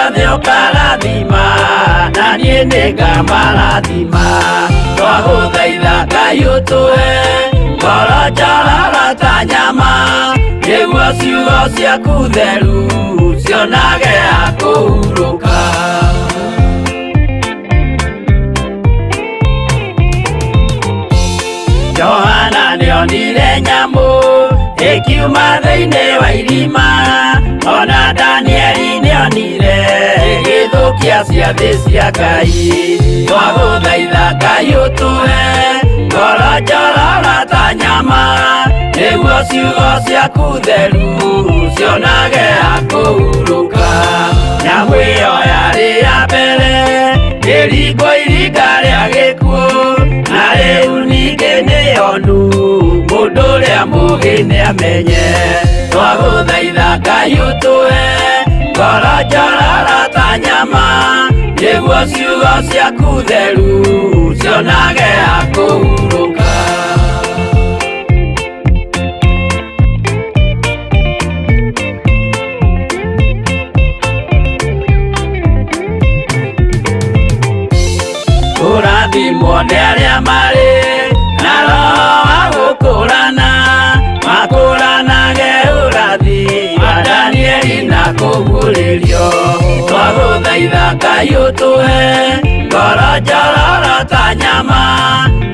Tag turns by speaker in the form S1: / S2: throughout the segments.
S1: othe ũkarathima, na niĩ nĩngamarathima. Twagũthaitha Ngai ũtũhe ngoro njororo ta nyama, nĩguo ciugo ciaku theru cionage ha kũhurũka. Johana nĩonire nyamũ ĩkiuma thĩinĩ wa irima, ona Danieli nĩonire ĩgĩthũkia ciathĩ cia Ngai. Twagũthaitha Ngai ũtũhe ngoro njororo ta nyama, nĩguo ciugo ciaku theru cionage ha kũhurũka. Nyamũ ĩyo yarĩ ya mbere ĩringwo iringa rĩa gĩkuũ, na rĩu ningĩ nĩyonu mũndũ ũrĩa mũũgĩ nĩamenye. Twagũthaitha Ngai ũtũhe ngoro njororo ta nyama, nĩguo ciugo ciaku theru cionage ha kũhurũka. Kũrathimwo nĩ arĩa marĩ na roho wa gũkũrana, makũranage ũrathi wa Danieli na kũguũrĩrio. Twagũthaitha Ngai ũtũhe ngoro njororo ta nyama,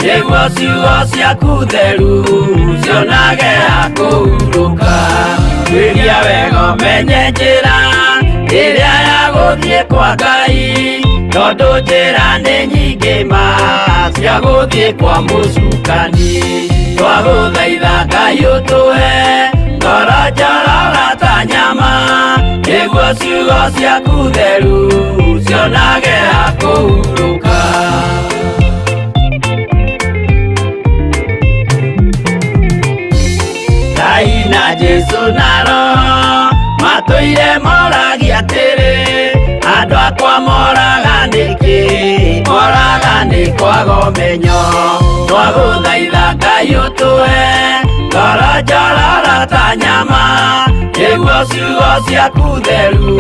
S1: nĩguo ciugo ciaku theru cionage ha kũhurũka. Tuĩria wega ũmenye njĩra ĩrĩa ya gũthiĩ kwa Ngai, tondũ njĩra nĩ nyingĩ ma cia gũthiĩ kwa mũcukani. Twagũthaitha Ngai ũtũhe ngoro njororo ta nyama, nĩguo ciugo ciaku theru cionage ha kũhurũka. Ngai na Jesu na Roho matũire moragia atĩrĩ, andũ akwa moraga nĩkĩ? Moraga nĩ kwaga ũmenyo. Twagũthaitha Ngai ũtũhe ngoro njororo ta nyama, nĩguo ciugo ciaku theru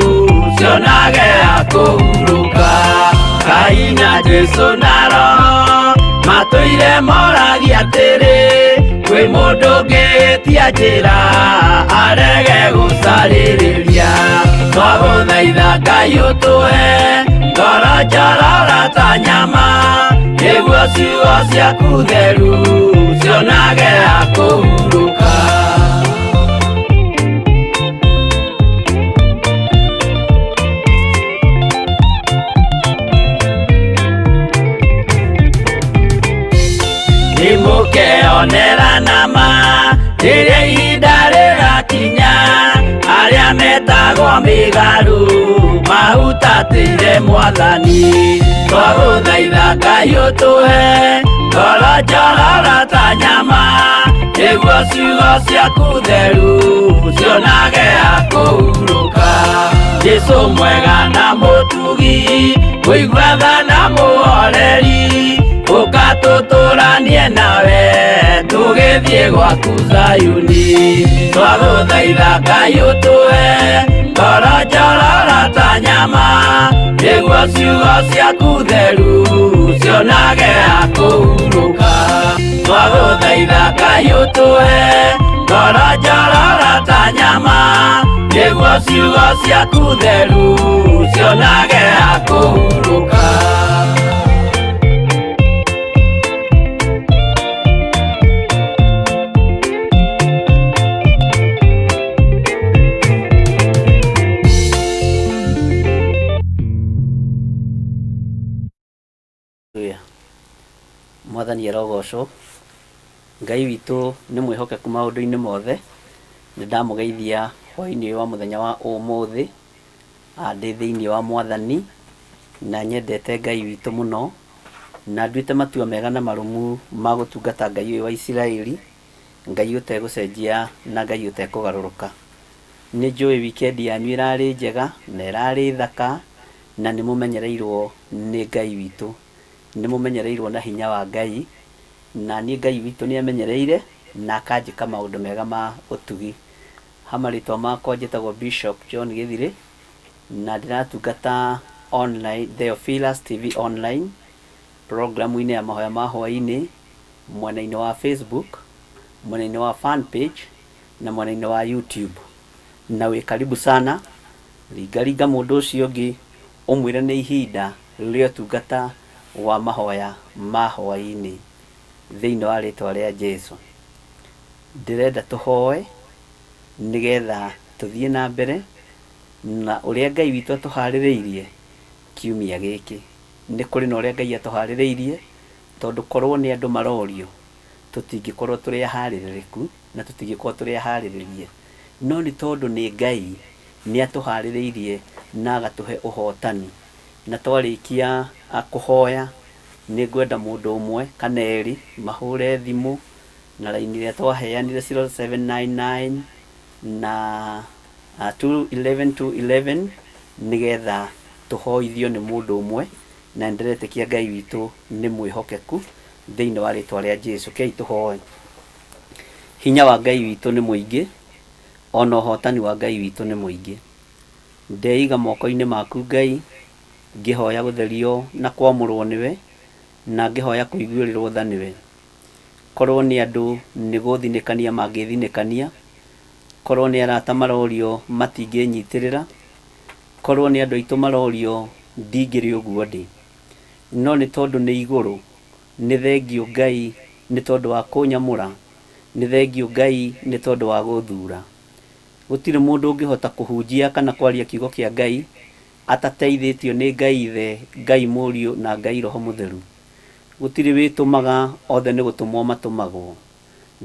S1: cionage ha kũhurũka. Ngai na Jesu na Roho matũire moragia atĩrĩ, kwĩ mũndũ ũngĩtia njĩra arege gũcarĩrĩria. Twagũthaitha Ngai ũtũhe ngoro njororo ta nyama, nĩguo ciugo ciaku theru cionage ha kũhurũka. Nĩmũkeonera nama rĩrĩa ihinda rĩgakinya, arĩa metagwo mĩgarũ mahutatĩire Mwathani. Twagũthaitha Ngai ũtũhe ngoro njororo ta nyama, nĩguo ciugo ciaku theru cionage ha kũhurũka. Jesu mwega na mũtugi, mũigua tha na mũhoreri, ũka tũtũranie nawe tũgĩthiĩ gwaku Zayuni. Twagũthaitha Ngai ũtũhe ngoro njororo ta nyama, nĩguo ciugo ciaku theru cionage ha kũhurũka. Twagũthaitha Ngai ũtũhe ngoro njororo ta nyama, nĩguo ciugo ciaku theru cionage ha kũhurũka.
S2: Hallelujah. Mwathani arogocwo. Ngai witũ nĩ mwĩhokeku maũndũ-inĩ mothe. Nĩ ndamũgeithia hwaĩ-inĩ ũyũ wa mũthenya wa ũmũthĩ, ndĩ thĩinĩ wa Mwathani, na nyendete Ngai witũ mũno, na nduĩte matua mega na marũmu ma gũtungata Ngai ũyũ wa Isiraeli, Ngai ũtegũcenjia na Ngai ũtekũgarũrũka. Nĩ njũĩ weekend yanyu ĩrarĩ njega na ĩrarĩ thaka, na nĩ mũmenyereirwo nĩ Ngai witũ. Nĩ mũmenyereirwo na hinya wa Ngai, na niĩ Ngai witũ nĩ amenyereire na akanjĩka maũndũ mega ma ũtugi. Ha marĩtwa makwa njĩtagwo Bishop John Gĩthirĩ, Na ndĩratungata online, Theophilus TV online, programu-inĩ ya mahoya ma hwaĩ-inĩ, mwena-inĩ wa Facebook, mwena-inĩ wa fan page, na mwena-inĩ wa YouTube. Na wĩ karibu sana, ringaringa mũndũ ũcio ũngĩ, ũmwĩre nĩ ihinda rĩa ũtungata wa mahoya ma hwaĩ-inĩ thĩinĩ wa rĩtwa rĩa Jesu. Ndĩrenda tũhoe nĩgetha tũthiĩ na mbere na ũrĩa Ngai witũ atũharĩrĩirie kiumia gĩkĩ. Nĩ kũrĩ na ũrĩa Ngai atũharĩrĩirie, tondũ korwo nĩ andũ marorio, tũtingĩkorwo tũrĩ aharĩrĩrĩku na tũtingĩkorwo tũrĩ aharĩrĩrie. No nĩ tondũ nĩ Ngai, nĩ atũharĩrĩirie na agatũhe ũhotani. Na twarĩkia kũhoya, nĩ ngwenda mũndũ ũmwe kana erĩ mahũre thimũ na raini ĩrĩa twaheanire 0799 na 211 211 nĩgetha tũhoithio nĩ mũndũ ũmwe, na nĩndĩretĩkia Ngai witũ nĩ mwĩhokeku thĩinĩ wa rĩtwa rĩa Jesu. Kei tũhoe. Hinya wa Ngai witũ nĩ mũingĩ, ona ũhotani wa Ngai witũ nĩ mũingĩ. Ndeiga moko-inĩ maku Ngai, ngĩhoya gũtherio na kwamũrwo nĩwe, na ngĩhoya kũiguĩrĩrwo tha nĩwe. Korwo nĩ andũ nĩ gũthinĩkania mangĩthinĩkania, korwo nĩ arata marorio matingĩnyitĩrĩra, korwo nĩ andũ aitũ marorio ndingĩrĩ ũguo ndĩ. No nĩ tondũ nĩ igũrũ, nĩ thengiũ Ngai nĩ tondũ wa kũnyamũra, nĩ thengiũ Ngai nĩ tondũ wa gũthura. Gũtirĩ mũndũ ũngĩhota kũhunjia kana kwaria kiugo kĩa Ngai atateithĩtio nĩ Ngai Ithe, Ngai Mũriũ na Ngai Roho Mũtheru. Gũtirĩ wĩtũmaga, othe nĩ gũtũmwo matũmagwo.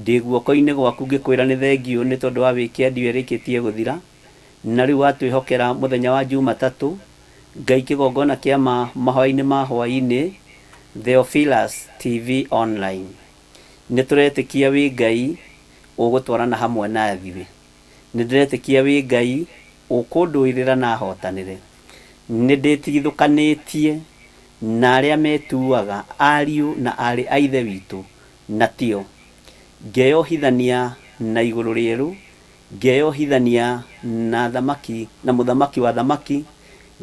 S2: Ndĩ guoko-inĩ gwaku ngĩkwĩra nĩ thengiũ nĩ tondũ wa wikendi ĩyo ĩrĩkĩtie gũthira, na rĩu watwĩhokera mũthenya wa Jumatatũ, Ngai kĩgongona kĩa ma mahoya-inĩ ma hwaĩ-inĩ, Theophilus TV Online. Nĩ tũretĩkia wĩ Ngai ũgũtwarana hamwe na ithuĩ. Nĩ ndĩretĩkia wĩ Ngai ũkũndũĩrĩra na hotanĩre. Nĩ ndĩtigithũkanĩtie na arĩa metuaga ariũ na aarĩ a Ithe witũ, na tio. Ngeyohithania na igũrũ rĩerũ, ngeyohithania na thamaki, na mũthamaki wa thamaki,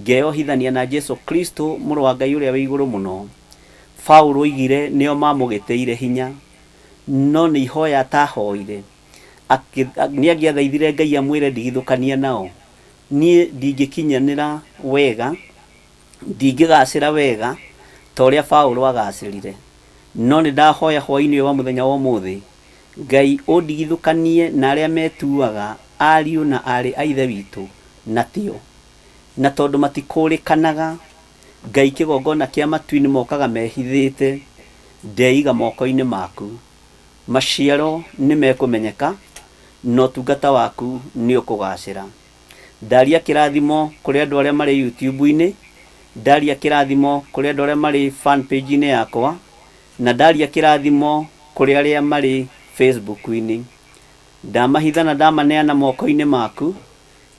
S2: ngeyohithania na Jesu Kristo mũrũ wa Ngai ũrĩa wĩ igũrũ mũno. Paulo oigire nĩo mamũgĩtĩire hinya, no nĩ ihoya atahoire. Nĩ angĩathaithire Ngai amwĩre ndigithũkania nao. Niĩ ndingĩkinyanĩra wega, ndingĩgacĩra wega ta ũrĩa Paulo agacĩrire. No nĩ ndahoya hwaĩ-inĩ ũyũ wa mũthenya wa ũmũthĩ, Ngai ũndigithũkanie na arĩa metuaga ariũ na aarĩ a Ithe witũ na tio. Na tondũ matikũrĩkanaga, Ngai kĩgongona kĩa matu-inĩ mokaga mehithĩte, ndeiga moko-inĩ maku. Maciaro nĩ mekũmenyeka, na ũtungata waku nĩ ũkũgacĩra. Ndaria kĩrathimo kũrĩ andũ arĩa marĩ YouTube-inĩ, ndaria kĩrathimo kũrĩ andũ arĩa marĩ fan page-inĩ yakwa, na ndaria kĩrathimo kũrĩ arĩa marĩ Facebook-inĩ. Ndamahitha na ndamaneana moko-inĩ maku,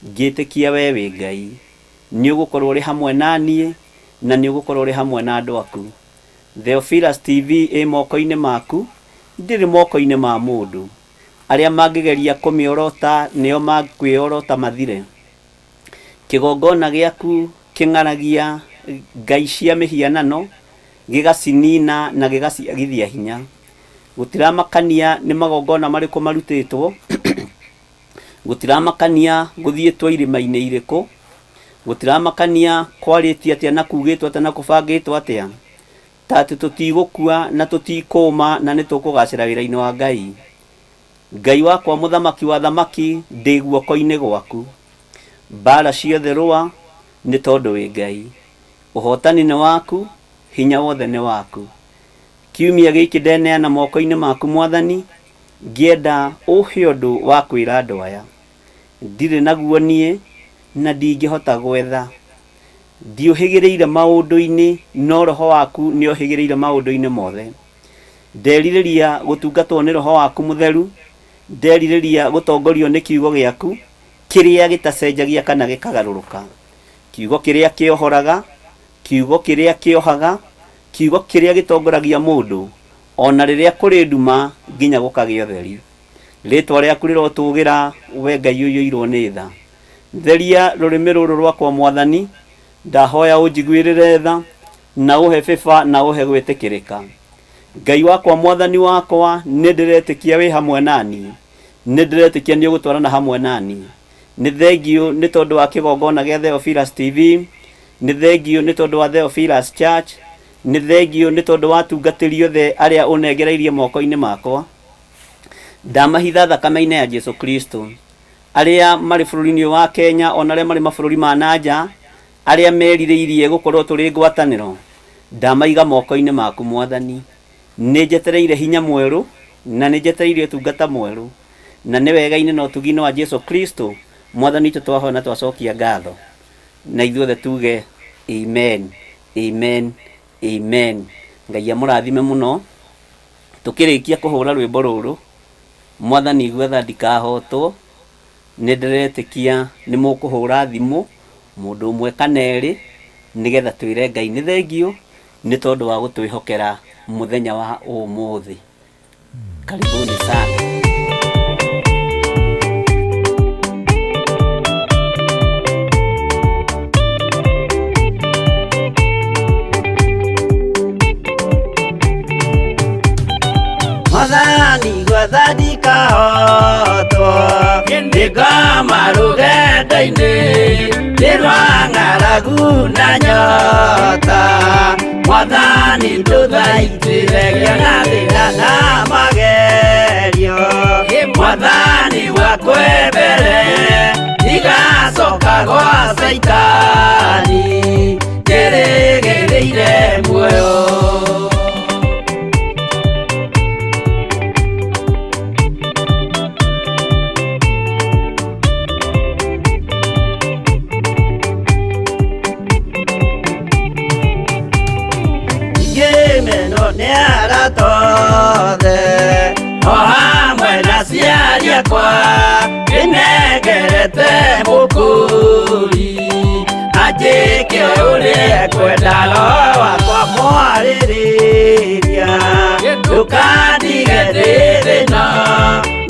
S2: ngĩtĩkia we wĩ Ngai. Nĩ ũgũkorwo ũrĩ hamwe na niĩ, na nĩ ũgũkorwo ũrĩ hamwe na andũ aku. Theophilus TV ĩ moko-inĩ maku, ndĩrĩ moko-inĩ ma mũndũ. Arĩa mangĩgeria kũmĩorota nĩo makwĩorota mathire. Kĩgongona gĩaku kĩng'aragia ngai cia mĩhianano, gĩgacinina na gĩgaciagithia hinya. Gũtiramakania nĩ magongona marĩkũ marutĩtwo, gũtiramakania gũthiĩtwo irĩma-inĩ irĩkũ, gũtiramakania kwarĩtio atĩa na kugĩtwo atĩa na kũbangĩtwo atĩa, ta atĩ tũtigũkua na tũtikũma na nĩ tũkũgacĩra wĩra-inĩ wa Ngai. Ngai wakwa mũthamaki wa thamaki, ndĩ guoko-inĩ gwaku. Mbara ciothe rũa, nĩ tondũ wĩ Ngai. Ũhotani nĩ waku, hinya wothe nĩ waku. Kiumia gĩkĩ ndeneana moko-inĩ maku Mwathani, ngĩenda ũhe ũndũ wa kwĩra andũ aya. Ndirĩ naguo niĩ, na ndingĩhota gwetha. Ndiũhĩgĩrĩire maũndũ-inĩ, no Roho waku nĩohĩgĩrĩire maũndũ-inĩ mothe. Nderirĩria gũtungatwo nĩ Roho waku Mũtheru, nderirĩria gũtongorio nĩ kiugo gĩaku, kĩrĩa gĩtacenjagia kana gĩkagarũrũka. Kiugo kĩrĩa kĩohoraga, kiugo kĩrĩa kĩohaga, kiugo kĩrĩa gĩtongoragia mũndũ, o na rĩrĩa kũrĩ nduma nginya gũkagĩa ũtheri. Rĩĩtwa rĩaku rĩrotũũgĩra, wee Ngai ũiyũirwo nĩ tha. Theria rũrĩmĩ rũrũ rwakwa Mwathani, ndahoya ũnjiguĩrĩre tha na ũhe bĩba na ũhe gwĩtĩkĩrĩka. Ngai wakwa Mwathani wakwa, nĩ ndĩretĩkia wĩ hamwe nani, nĩ ndĩretĩkia nĩ ũgũtwarana hamwe nani. Nĩ thengiũ nĩ tondũ wa kĩgongona gĩa Theophilus TV, nĩ thengiũ nĩ tondũ wa Theophilus Church, nĩ thengiũ nĩ tondũ wa atungatĩri othe arĩa ũnengereirie moko-inĩ makwa. Ndamahitha thakame-inĩ ya Jesu Kristo. Arĩa marĩ bũrũri-inĩ ũyũ wa Kenya ona arĩa marĩ mabũrũri ma nanja, arĩa merirĩirie gũkorwo tũrĩ ngwatanĩro, ndamaiga moko-inĩ maku Mwathani. Nĩ njetereire hinya mwerũ na nĩ njetereire ũtungata mwerũ, na nĩ wega-inĩ na ũtugi-inĩ wa Jesu Kristo Mwathani witũ twahoya na twacokia ngatho, na ithuothe tuge amen, amen, amen. Ngai amũrathime mũno. Tũkĩrĩkia kũhũra rwĩmbo rũrũ, Mwathani igua tha ndikahotwo, nĩ ndĩretĩkia nĩ mũkũhũra thimũ mũndũ ũmwe kana erĩ, nĩgetha twĩre Ngai nĩ thengiũ nĩ tondũ wa gũtwĩhokera mũthenya wa ũmũthĩ. Karibuni sana.
S1: Mwathani gwatha ndikahotwo, nĩngoma rũgendo-inĩ nĩ rwa ng'aragu na nyota. Mwathani ndũthaitĩre ngĩona thĩna na magerio, Mwathani wakwe mbere ndigacoka gwa Caitani, njĩrĩgĩrĩire muoyo. Ngĩmenwo nĩ arata othe, o hamwe na aciari akwa, ndĩnengerete mũkũri, anjĩke ũrĩa ekwenda, roho wakwa mwarĩrĩria, ndũkandige ndĩ thĩna,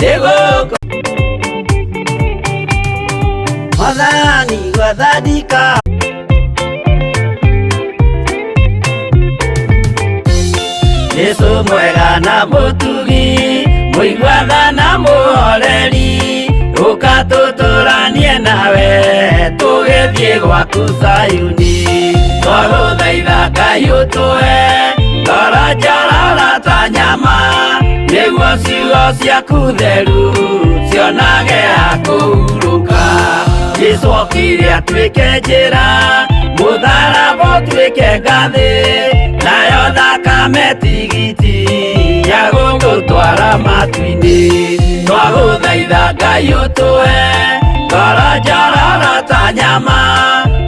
S1: nĩgũkũ Mwathani gwatha ndika Jesu mwega na mũtugi, mũiguatha na mũhoreri, ũka tũtũranie nawe, tũgĩthiĩ gwaku Zayuni. Twagũthaitha Ngai ũtũhe ngoro njororo ta nyama, nĩguo ciugo ciaku theru cionage ha kũhurũka. Jesu okire atuĩke njĩra, mũtharaba ũtuĩke ngathĩ, nayo thakame tigiti ya gũgũtwara matu-inĩ. Twagũthaitha Ngai ũtũhe ngoro njororo ta nyama,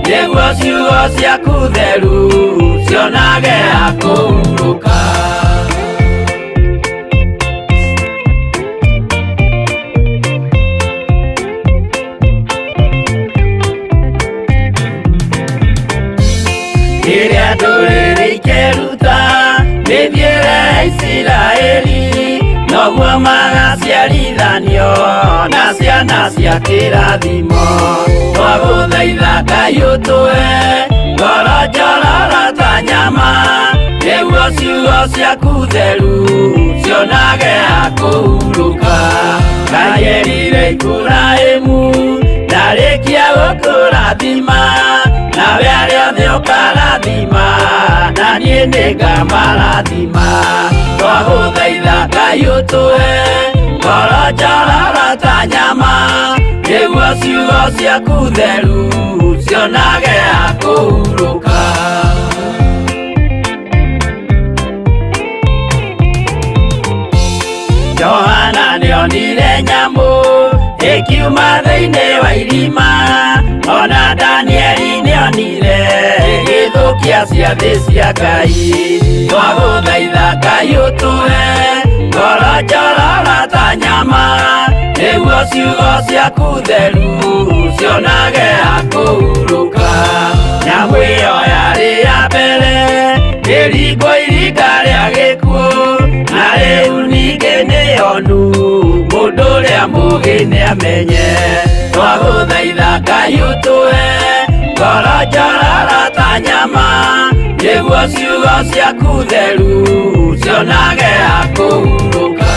S1: nĩguo ciugo ciaku theru cionage ha kũhurũka. Rĩrĩa ndũrĩrĩ ikeruta mĩthiĩre ya Isiraeli, noguo magaciarithanio na ciana cia kĩrathimo. Twagũthaitha Ngai ũtũhe ngoro njororo ta nyama, nĩguo ciugo ciaku theru cionage ha kũhurũka. Ngai erire Iburahĩmu, ndarĩkia gũkũrathima, nawe arĩa othe ũkarathima, na niĩ nĩngamarathima. Twagũthaitha Ngai ũtũhe ngoro njororo ta nyama, nĩguo ciugo ciaku theru cionage ha kũhurũka. Johana nĩonire nyamũ ĩkiuma thĩinĩ wa irima, ona Danieli nĩonire ĩgĩthũkia ciathĩ cia Ngai. Twagũthaitha Ngai ũtũhe ngoro njororo ta nyama, nĩguo ciugo ciaku theru cionage ha kũhurũka. Nyamũ ĩyo yarĩ ya mbere ĩringwo iringa rĩa gĩkuũ, na rĩu ningĩ nĩyonu, mũndũ ũrĩa mũũgĩ nĩamenye. Twagũthaitha Ngai ũtũhe ngoro njororo ta nyama, nĩguo ciugo ciaku theru cionage ha kũhurũka.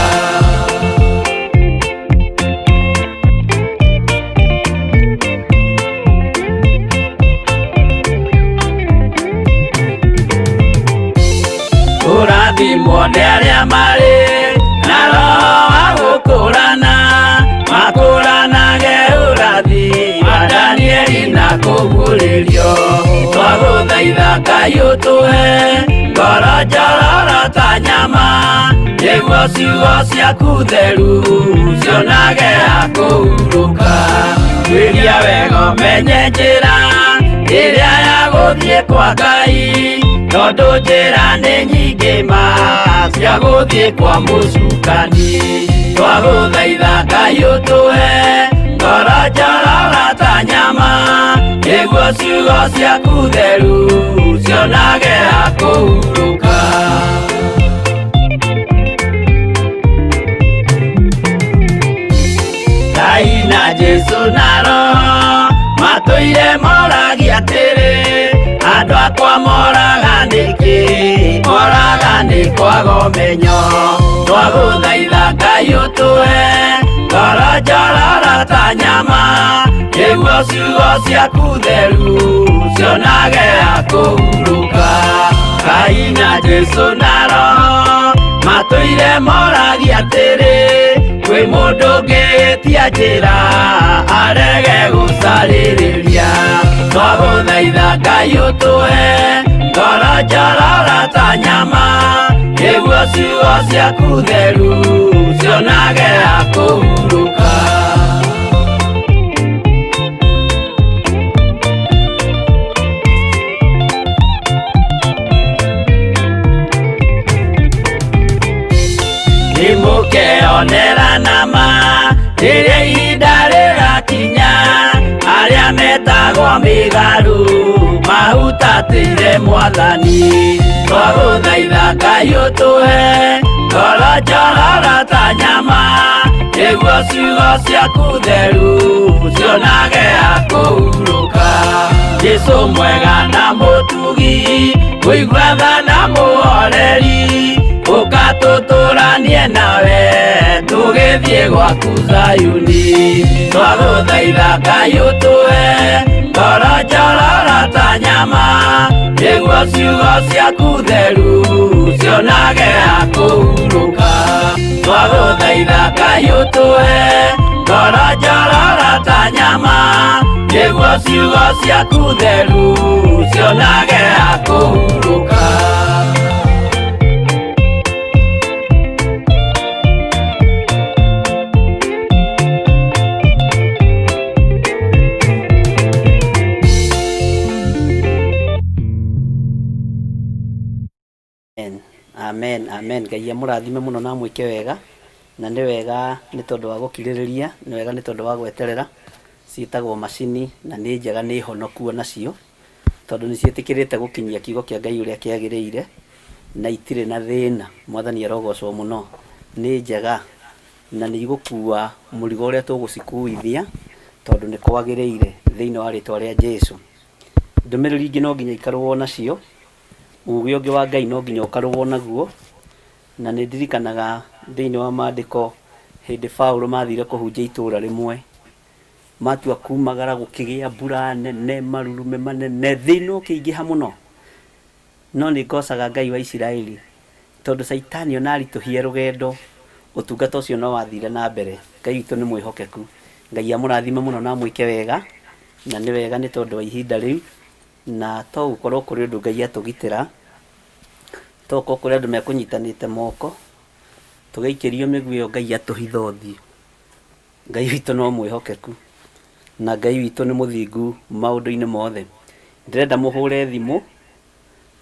S1: Kũrathimwo nĩ arĩa marĩ na roho wa gũkũrana, makũranage ũrathi wa Danieli na kũguũrĩrio. Twagũthaitha Ngai ũtũhe ngoro njororo ta nyama, nĩguo ciugo ciaku theru cionage ha kũhurũka. Tuĩria wega ũmenye njĩra ĩrĩa ya gũthiĩ kwa Ngai, tondũ njĩra nĩ nyingĩ ma cia gũthiĩ kwa mũcukani. Twagũthaitha Ngai ũtũhe ngoro njororo ta nyama, nĩguo ciugo ciaku theru cionage ha kũhurũka. Ngai na Jesu na Roho matũire moragia atĩrĩ, andũ akwa moraga nĩkĩ? Moraga nĩ kwaga ũmenyo. Twagũthaitha Ngai ũtũhe ngoro njororo ta nyama, nĩguo ciugo ciaku theru cionage ha kũhurũka. Ngai na Jesu na Roho matũire moragia atĩrĩ, kwĩ mũndũ ũngĩtia njĩra arege gũcarĩrĩria. Twagũthaitha Ngai ũtũhe ngoro njororo ta nyama, nĩguo ciugo ciaku theru cionage ha kũhurũka. Nĩmũkeonera nama rĩrĩa ihinda rĩgakinya, arĩa metagwo mĩgarũ mahutatĩire Mwathani. Twagũthaitha Ngai ũtũhe ngoro njororo ta nyama, nĩguo ciugo ciaku theru cionage ha kũhurũka. Jesu mwega na mũtugi, mũigua tha na mũhoreri, ũka tũtũranie nawe tũgĩthiĩ gwaku Zayuni. Twagũthaitha Ngai ũtũhe ngoro njororo ta nyama, nĩguo ciugo ciaku theru cionage ha kũhurũka. Twagũthaitha Ngai ũtũhe ngoro njororo ta nyama, nĩguo ciugo ciaku theru cionage ha kũhurũka.
S2: Amen. Amen, amen. Ngai amũrathime mũno na amwĩke wega, na nĩ wega nĩ tondũ wa gũkirĩrĩria, nĩ wega nĩ tondũ wa gweterera. Ciĩtagwo macini na nĩ njega, nĩ honoku onacio, tondũ nĩ ciĩtĩkĩrĩte gũkinyia kiugo kĩa Ngai ũrĩa kĩagĩrĩire, na itirĩ na thĩna. Mwathani arogocwo mũno. Nĩ njega na nĩ igũkua mũrigo ũrĩa tũgũcikuithia, tondũ nĩ kwagĩrĩire thĩinĩ wa rĩtwa rĩa Jesu. Ndũmĩrĩri ingĩ no nginya ikarũo nacio, ũgĩ ũngĩ wa Ngai no nginya ũkarũo naguo, na nĩ ndirikanaga thĩinĩ wa maandĩko hĩndĩ Paũlũ mathire kũhunjia itũra rĩmwe, matua kumagara gũkĩgĩa mbura nene, marurume manene, thĩna ũkĩingĩha mũno. No nĩ ngocaga Ngai wa Isiraeli tondũ Caitani ona aritũhia rũgendo, ũtungata ũcio no wathire na mbere. Ngai witũ nĩ mwĩhokeku. Ngai amũrathime mũno na amwĩke wega, na nĩ wega nĩ tondũ wa ihinda rĩu, na to gũkorwo kũrĩ ũndũ Ngai atũgitĩra, to gũkorwo kũrĩ andũ mekũnyitanĩte moko, tũgĩikĩrio mĩguĩ ĩyo Ngai atũhitha ũthiũ. Ngai witũ no mwĩhokeku, na Ngai witũ nĩ mũthingu maũndũ-inĩ mothe. Ndĩrenda mũhũre thimũ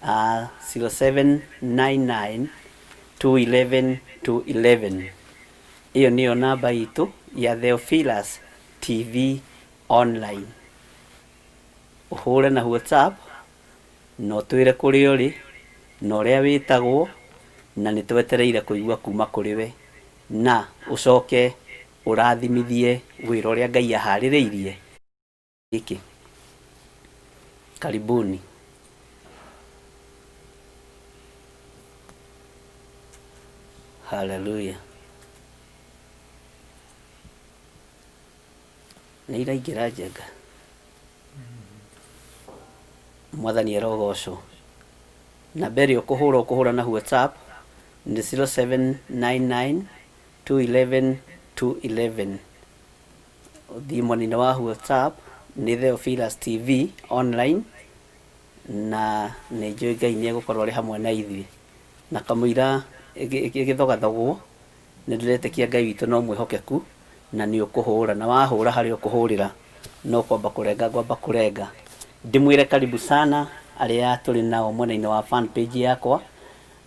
S2: 0799 211 211. Ĩyo nĩyo namba itũ ya Theophilus TV online. Ũhũre na WhatsApp na ũtwĩre kũrĩa ũrĩ na ũrĩa wĩtagwo, na nĩ twetereire kũigua kuma kũrĩ we, na ũcoke Ũrathimithie wĩra ũrĩa Ngai aharĩrĩirie gĩkĩ. Karibuni. Haleluya. Nĩ iraingĩra njenga. Mwathani arogocwo. Namba ĩrĩa ũkũhũra ũkũhũra na WhatsApp nĩ 0799 211 211. Ũthiĩ mwena-inĩ wa WhatsApp nĩ Theophilus TV online na nĩ njũĩ Ngai nĩ egũkorwo arĩ hamwe na ithuĩ. Na kamũira ĩgĩthogathogwo nĩ ndĩretĩkia Ngai witũ no mwĩhokeku na nĩ ũkũhũra na wahũra harĩa ũkũhũrĩra no kwamba kũrenga ngwamba kũrenga. Ndĩmwĩre karibu sana arĩa tũrĩ nao mwena-inĩ wa fan page yakwa.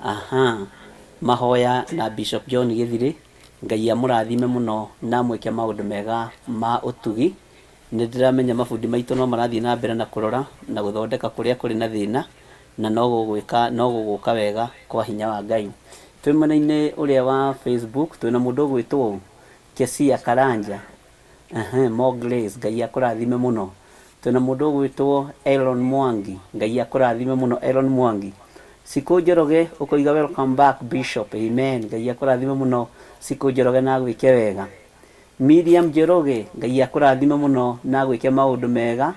S2: Aha, mahoya na Bishop John Gĩthirĩ. Ngai amũrathime mũno na amwĩke maũndũ mega ma ũtugi. Nĩ ndĩramenya mabundi maitũ no marathiĩ na mbere na kũrora na gũthondeka kũrĩa kũrĩ na thĩna na no gũgwĩka no gũgũka wega kwa hinya wa Ngai. Twĩ mwena-inĩ ũrĩa wa Facebook twĩna mũndũ ũgwĩtwo ũ? Kesia Karanja. Ehe, more grace, Ngai akũrathime mũno. Twĩna mũndũ ũgwĩtwo Elon Mwangi, Ngai akũrathime mũno Elon Mwangi. Sikũ Njoroge ũkoiga welcome back Bishop, amen. Ngai akũrathime mũno Sikũ Njoroge na agwĩke wega. Miriam Njoroge, Ngai akũrathime mũno na agwĩke maũndũ mega.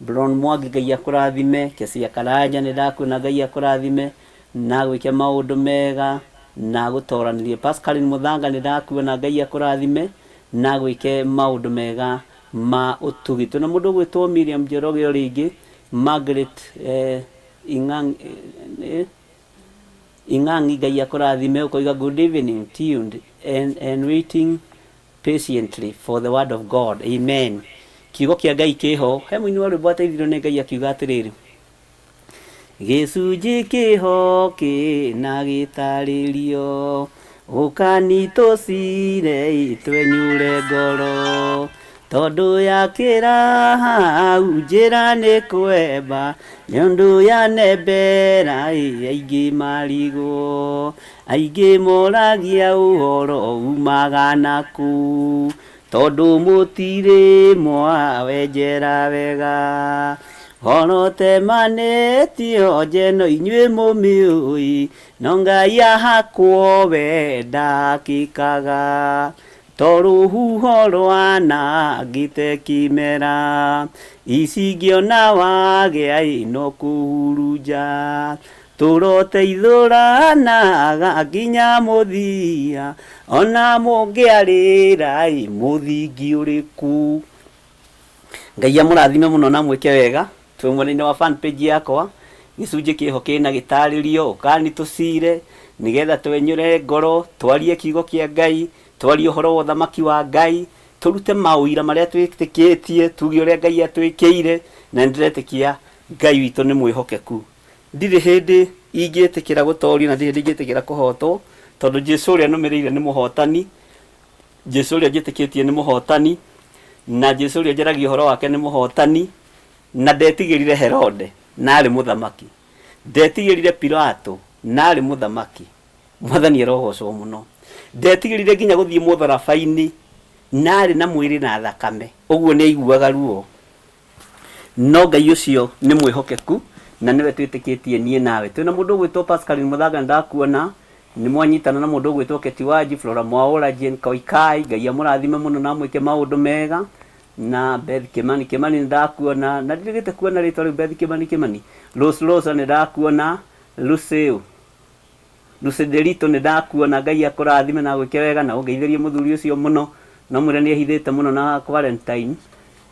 S2: Bron Mwangi, Ngai akũrathime. Kesia Karanja nĩ ndakuona, Ngai akũrathime na agwĩke maũndũ mega na agũtoranĩrie. Pascaline Mũthanga nĩ ndakuona, Ngai akũrathime na agwĩke maũndũ mega ma ũtugi. Twĩna mũndũ ũgwĩtwo Miriam Njoroge o rĩngĩ, Margaret eh, Ing'ang, eh, Ing'ang'i Ngai akũrathime ũkoiga good evening tuned and waiting patiently for the word of God amen. Kiugo kĩa Ngai kĩho. He mũini wa rwĩmbo ateithirio nĩ Ngai akiuga atĩrĩrĩ, gĩcunjĩ kĩho kĩna gĩtarĩrio ũkani tũcire twenyure ngoro tondũ yakĩra hau njĩra nĩ kwemba nĩ ũndũ yanembera aingĩ marigwo aingĩ moragia ũhoro umaga nakũ tondũ mũtirĩ mwawenjera wega horo temanĩtio njeno inyuĩ mũmĩũĩ no Ngai ahakwo we ndakĩkaga to rũhuho rwanangĩte kĩmera ici ngĩona wagĩa ĩno kũhurunja tũroteithũranaga nginya mũthia ona mũngĩarĩra ĩ mũthingi ũrĩkũ. Ngai amũrathime mũno na amwĩke wega. Twĩ mwena-inĩ wa fan page yakwa gĩcunjĩ kĩho kĩna gĩtarĩrio ũkani tũcire nĩgetha twenyũre ngoro twarie kiugo kĩa Ngai twarie ũhoro wa ũthamaki wa Ngai tũrute maũira marĩa twĩtĩkĩtie tuge ũrĩa Ngai atwĩkĩire na nĩndĩretĩkia Ngai witũ nĩ mwĩhokeku. Ndirĩ hĩndĩ ingĩtĩkĩra gũtorio na ndirĩ hĩndĩ ingĩtĩkĩra kũhotwo tondũ Jesu ũrĩa nũmĩrĩire nĩ mũhotani. Jesu ũrĩa njĩtĩkĩtie nĩ mũhotani na Jesu ũrĩa njaragia ũhoro wake nĩ mũhotani na ndetigĩrire Herode na arĩ mũthamaki, ndetigĩrire Pilato na arĩ mũthamaki. Mwathani arogocwo mũno. Ndetigĩrire nginya gũthiĩ mũtharaba-inĩ na arĩ na mwĩrĩ na thakame, ũguo nĩ aiguaga ruo. No Ngai ũcio nĩ mwĩhokeku na nĩwe twĩtĩkĩtie niĩ nawe. Twĩna mũndũ ũgwĩtwo Pascaline Mũthanga nĩ ndakuona, nĩ mwanyitana na mũndũ ũgwĩtwo Keti Wanji, Flora Mwaũra, Jane Koikai, Ngai amũrathime mũno na amwĩke maũndũ mega. Na Beth Kimani, Kimani nĩ ndakuona, na ndirĩgĩte kuona rĩtwa rĩu Beth Kimani Kimani. Rose Rosa nĩ ndakuona, Lucille Lucy Nderitu nĩ ndakuona Ngai akũrathime na agwĩke wega na ũngeithĩrie mũthuri ũcio mũno no mwĩre nĩ ehithĩte mũno na quarantine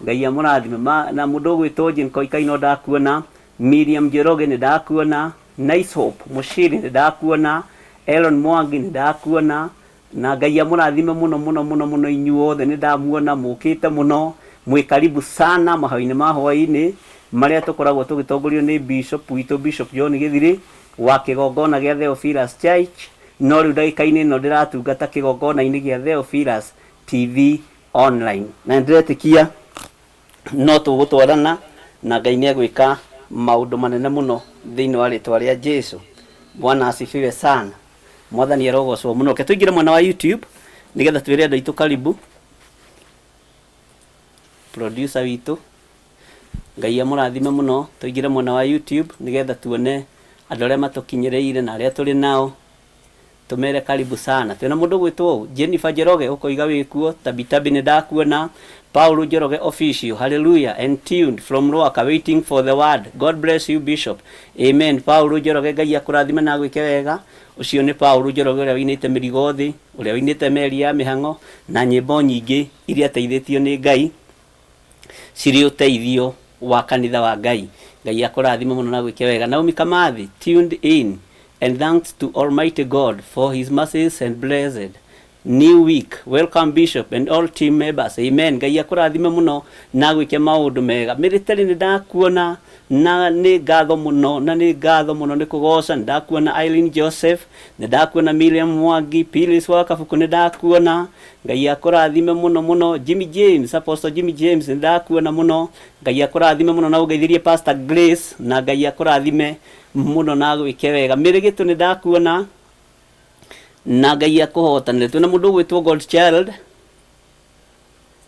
S2: Ngai amũrathime ma, na mũndũ ũgwĩtwo Jane Koikai no ndakuona Miriam Njoroge nĩ ndakuona Nice Hope Mushiri nĩ ndakuona Elon Mwangi nĩ ndakuona Na Ngai amũrathime mũno mũno mũno mũno inyuothe nĩ ndamuona mũkĩte mũno mwĩ karibu sana mahoya-inĩ ma hwaĩ-inĩ marĩa tũkoragwo tũgĩtongorio nĩ Bishop witũ Bishop John Gĩthirĩ wa kĩgongona gĩa Theophilus Church no rĩu ndagĩka-inĩ ĩno ndĩratungata kĩgongona-inĩ gĩa Theophilus TV online na nĩndĩretĩkia no tũgũtwarana na Ngai nĩ egwĩka maũndũ manene mũno thĩinĩ wa rĩtwa rĩa Jesu. Bwana asifiwe sana. Mwathani arogocwo mũno. Reke tũingĩre mwena wa YouTube nĩgetha twĩre andũ aitũ karibu. Producer witũ, Ngai amũrathime mũno. Tũingĩre mwena wa YouTube nĩgetha tuone andũ arĩa matũkinyĩrĩire na arĩa tũrĩ nao, tũmere karibu sana. Twĩna mũndũ gwĩtwo Jennifer Njoroge, ũkoiga wĩkuo. Tabitabi, nĩ ndakuona. Paul Njoroge Official, hallelujah and tuned from Ruaka, waiting for the word. God bless you, Bishop. Amen. Paul Njoroge, Ngai akũrathime na agwĩke wega. Ũcio nĩ Paul Njoroge ũrĩa wĩinĩte mĩrigo thĩ, ũrĩa wĩinĩte meri ya mĩhang'o na nyĩmbo nyingĩ iria ateithĩtio nĩ Ngai cirĩ ũteithio wa kanitha wa Ngai. Ngai akũrathime mũno na gwĩke wega. Naomi Kamathi, tuned in and thanks to Almighty God for his mercies and blessed new week. Welcome, Bishop, and all team members. Amen. Ngai akũrathime mũno na gwĩke maũndũ mega. Military, nĩ ndakuona na nĩ ngatho mũno, na nĩ ngatho mũno nĩ kũgoca. Nĩ ndakuona Eileen Joseph, nĩ ndakuona Miriam Mwangi, Phyllis wa Kabuku, nĩ ndakuona. Ngai akũrathime mũno mũno. Jimmy James, Apostle Jimmy James, nĩ ndakuona mũno. Ngai akũrathime mũno na ũngeithĩrie Pastor Grace, na Ngai akũrathime mũno na gwĩke wega. Mĩrĩgĩtũ, nĩ ndakuona na Ngai akũhotanĩre. Twĩna mũndũ ũgwĩtwo God Child,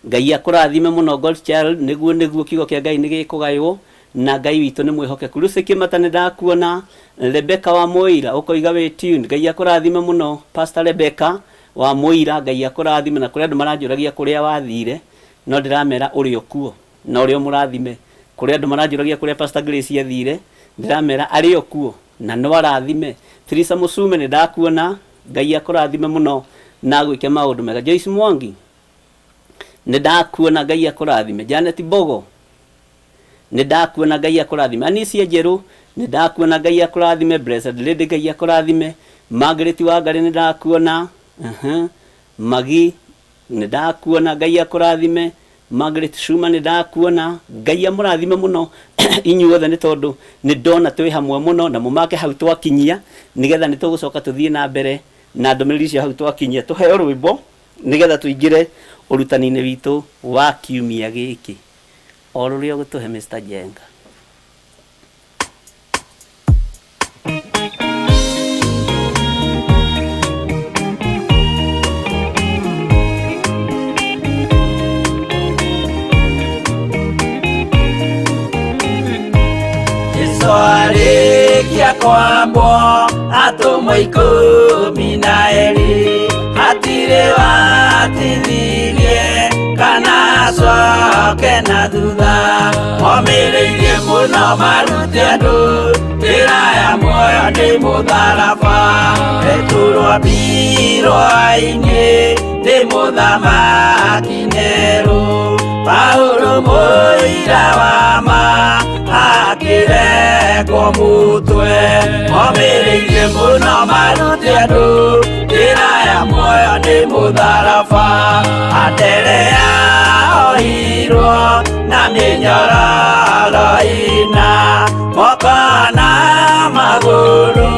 S2: Ngai akũrathime mũno, God Child. Nĩguo kiugo kĩa Ngai nĩ gĩkũgaywo na Ngai witũ nĩ mwĩhokeku. Lucy Kĩmata, nĩ ndakuona. Rebecca wa Mũira, ũkoiga wĩ tuned. Ngai akũrathime mũno, Pastor Rebecca wa Mũira. Ngai akũrathime. Na kũrĩ andũ maranjũragia kũrĩa wathire, no ndĩramera ũrĩ o kuo na ũrĩa ũmũrathime. Kũrĩ andũ maranjũragia kũrĩa Pastor Grace athire, ndĩramera arĩ o kuo na no arathime. Teresa Musume, nĩ ndakuona. Ngai akũrathime mũno na gwĩke maũndũ mega. Joyce Mwangi, nĩ ndakuona. Ngai akũrathime. Janet Bogo, nĩ ndakuona. Ngai akũrathime. Anisia Njerũ, nĩ ndakuona. Ngai akũrathime. Blessed Lady, Ngai akũrathime. Margaret Wangari, nĩ ndakuona. Magi, nĩ ndakuona. Ngai akũrathime. Margaret Shuma, nĩ ndakuona. Ngai amũrathime mũno inyuothe, nĩ tondũ nĩ ndona twĩ hamwe mũno. Na mũmake hau twakinyia, nĩgetha nĩ tũgũcoka tũthiĩ na mbere na ndũmĩrĩri icio. Hau twakinyia, tũheo rwĩmbo nĩgetha tũingĩre ũrutani-inĩ witũ wa kiumia gĩkĩ, o rũrĩa ũgũtũhe, Mr. Jenga.
S1: Jesu arĩkia kwambwo, atũmwo 12 hatirĩ watithirie kana acoke na thutha. Omĩrĩirie mũno marute andũ njĩra ya muoyo nĩ mũtharaba. Petero ambirwo-inĩ nĩ mũthamaki Nero, Paulo mũira wa ma akĩrekwo mũtwe. Omĩrĩirie mũno marute andũ njĩra ya muoyo nĩ mũtharaba. Anderea ohirwo na mĩnyororo ina moko na magũrũ,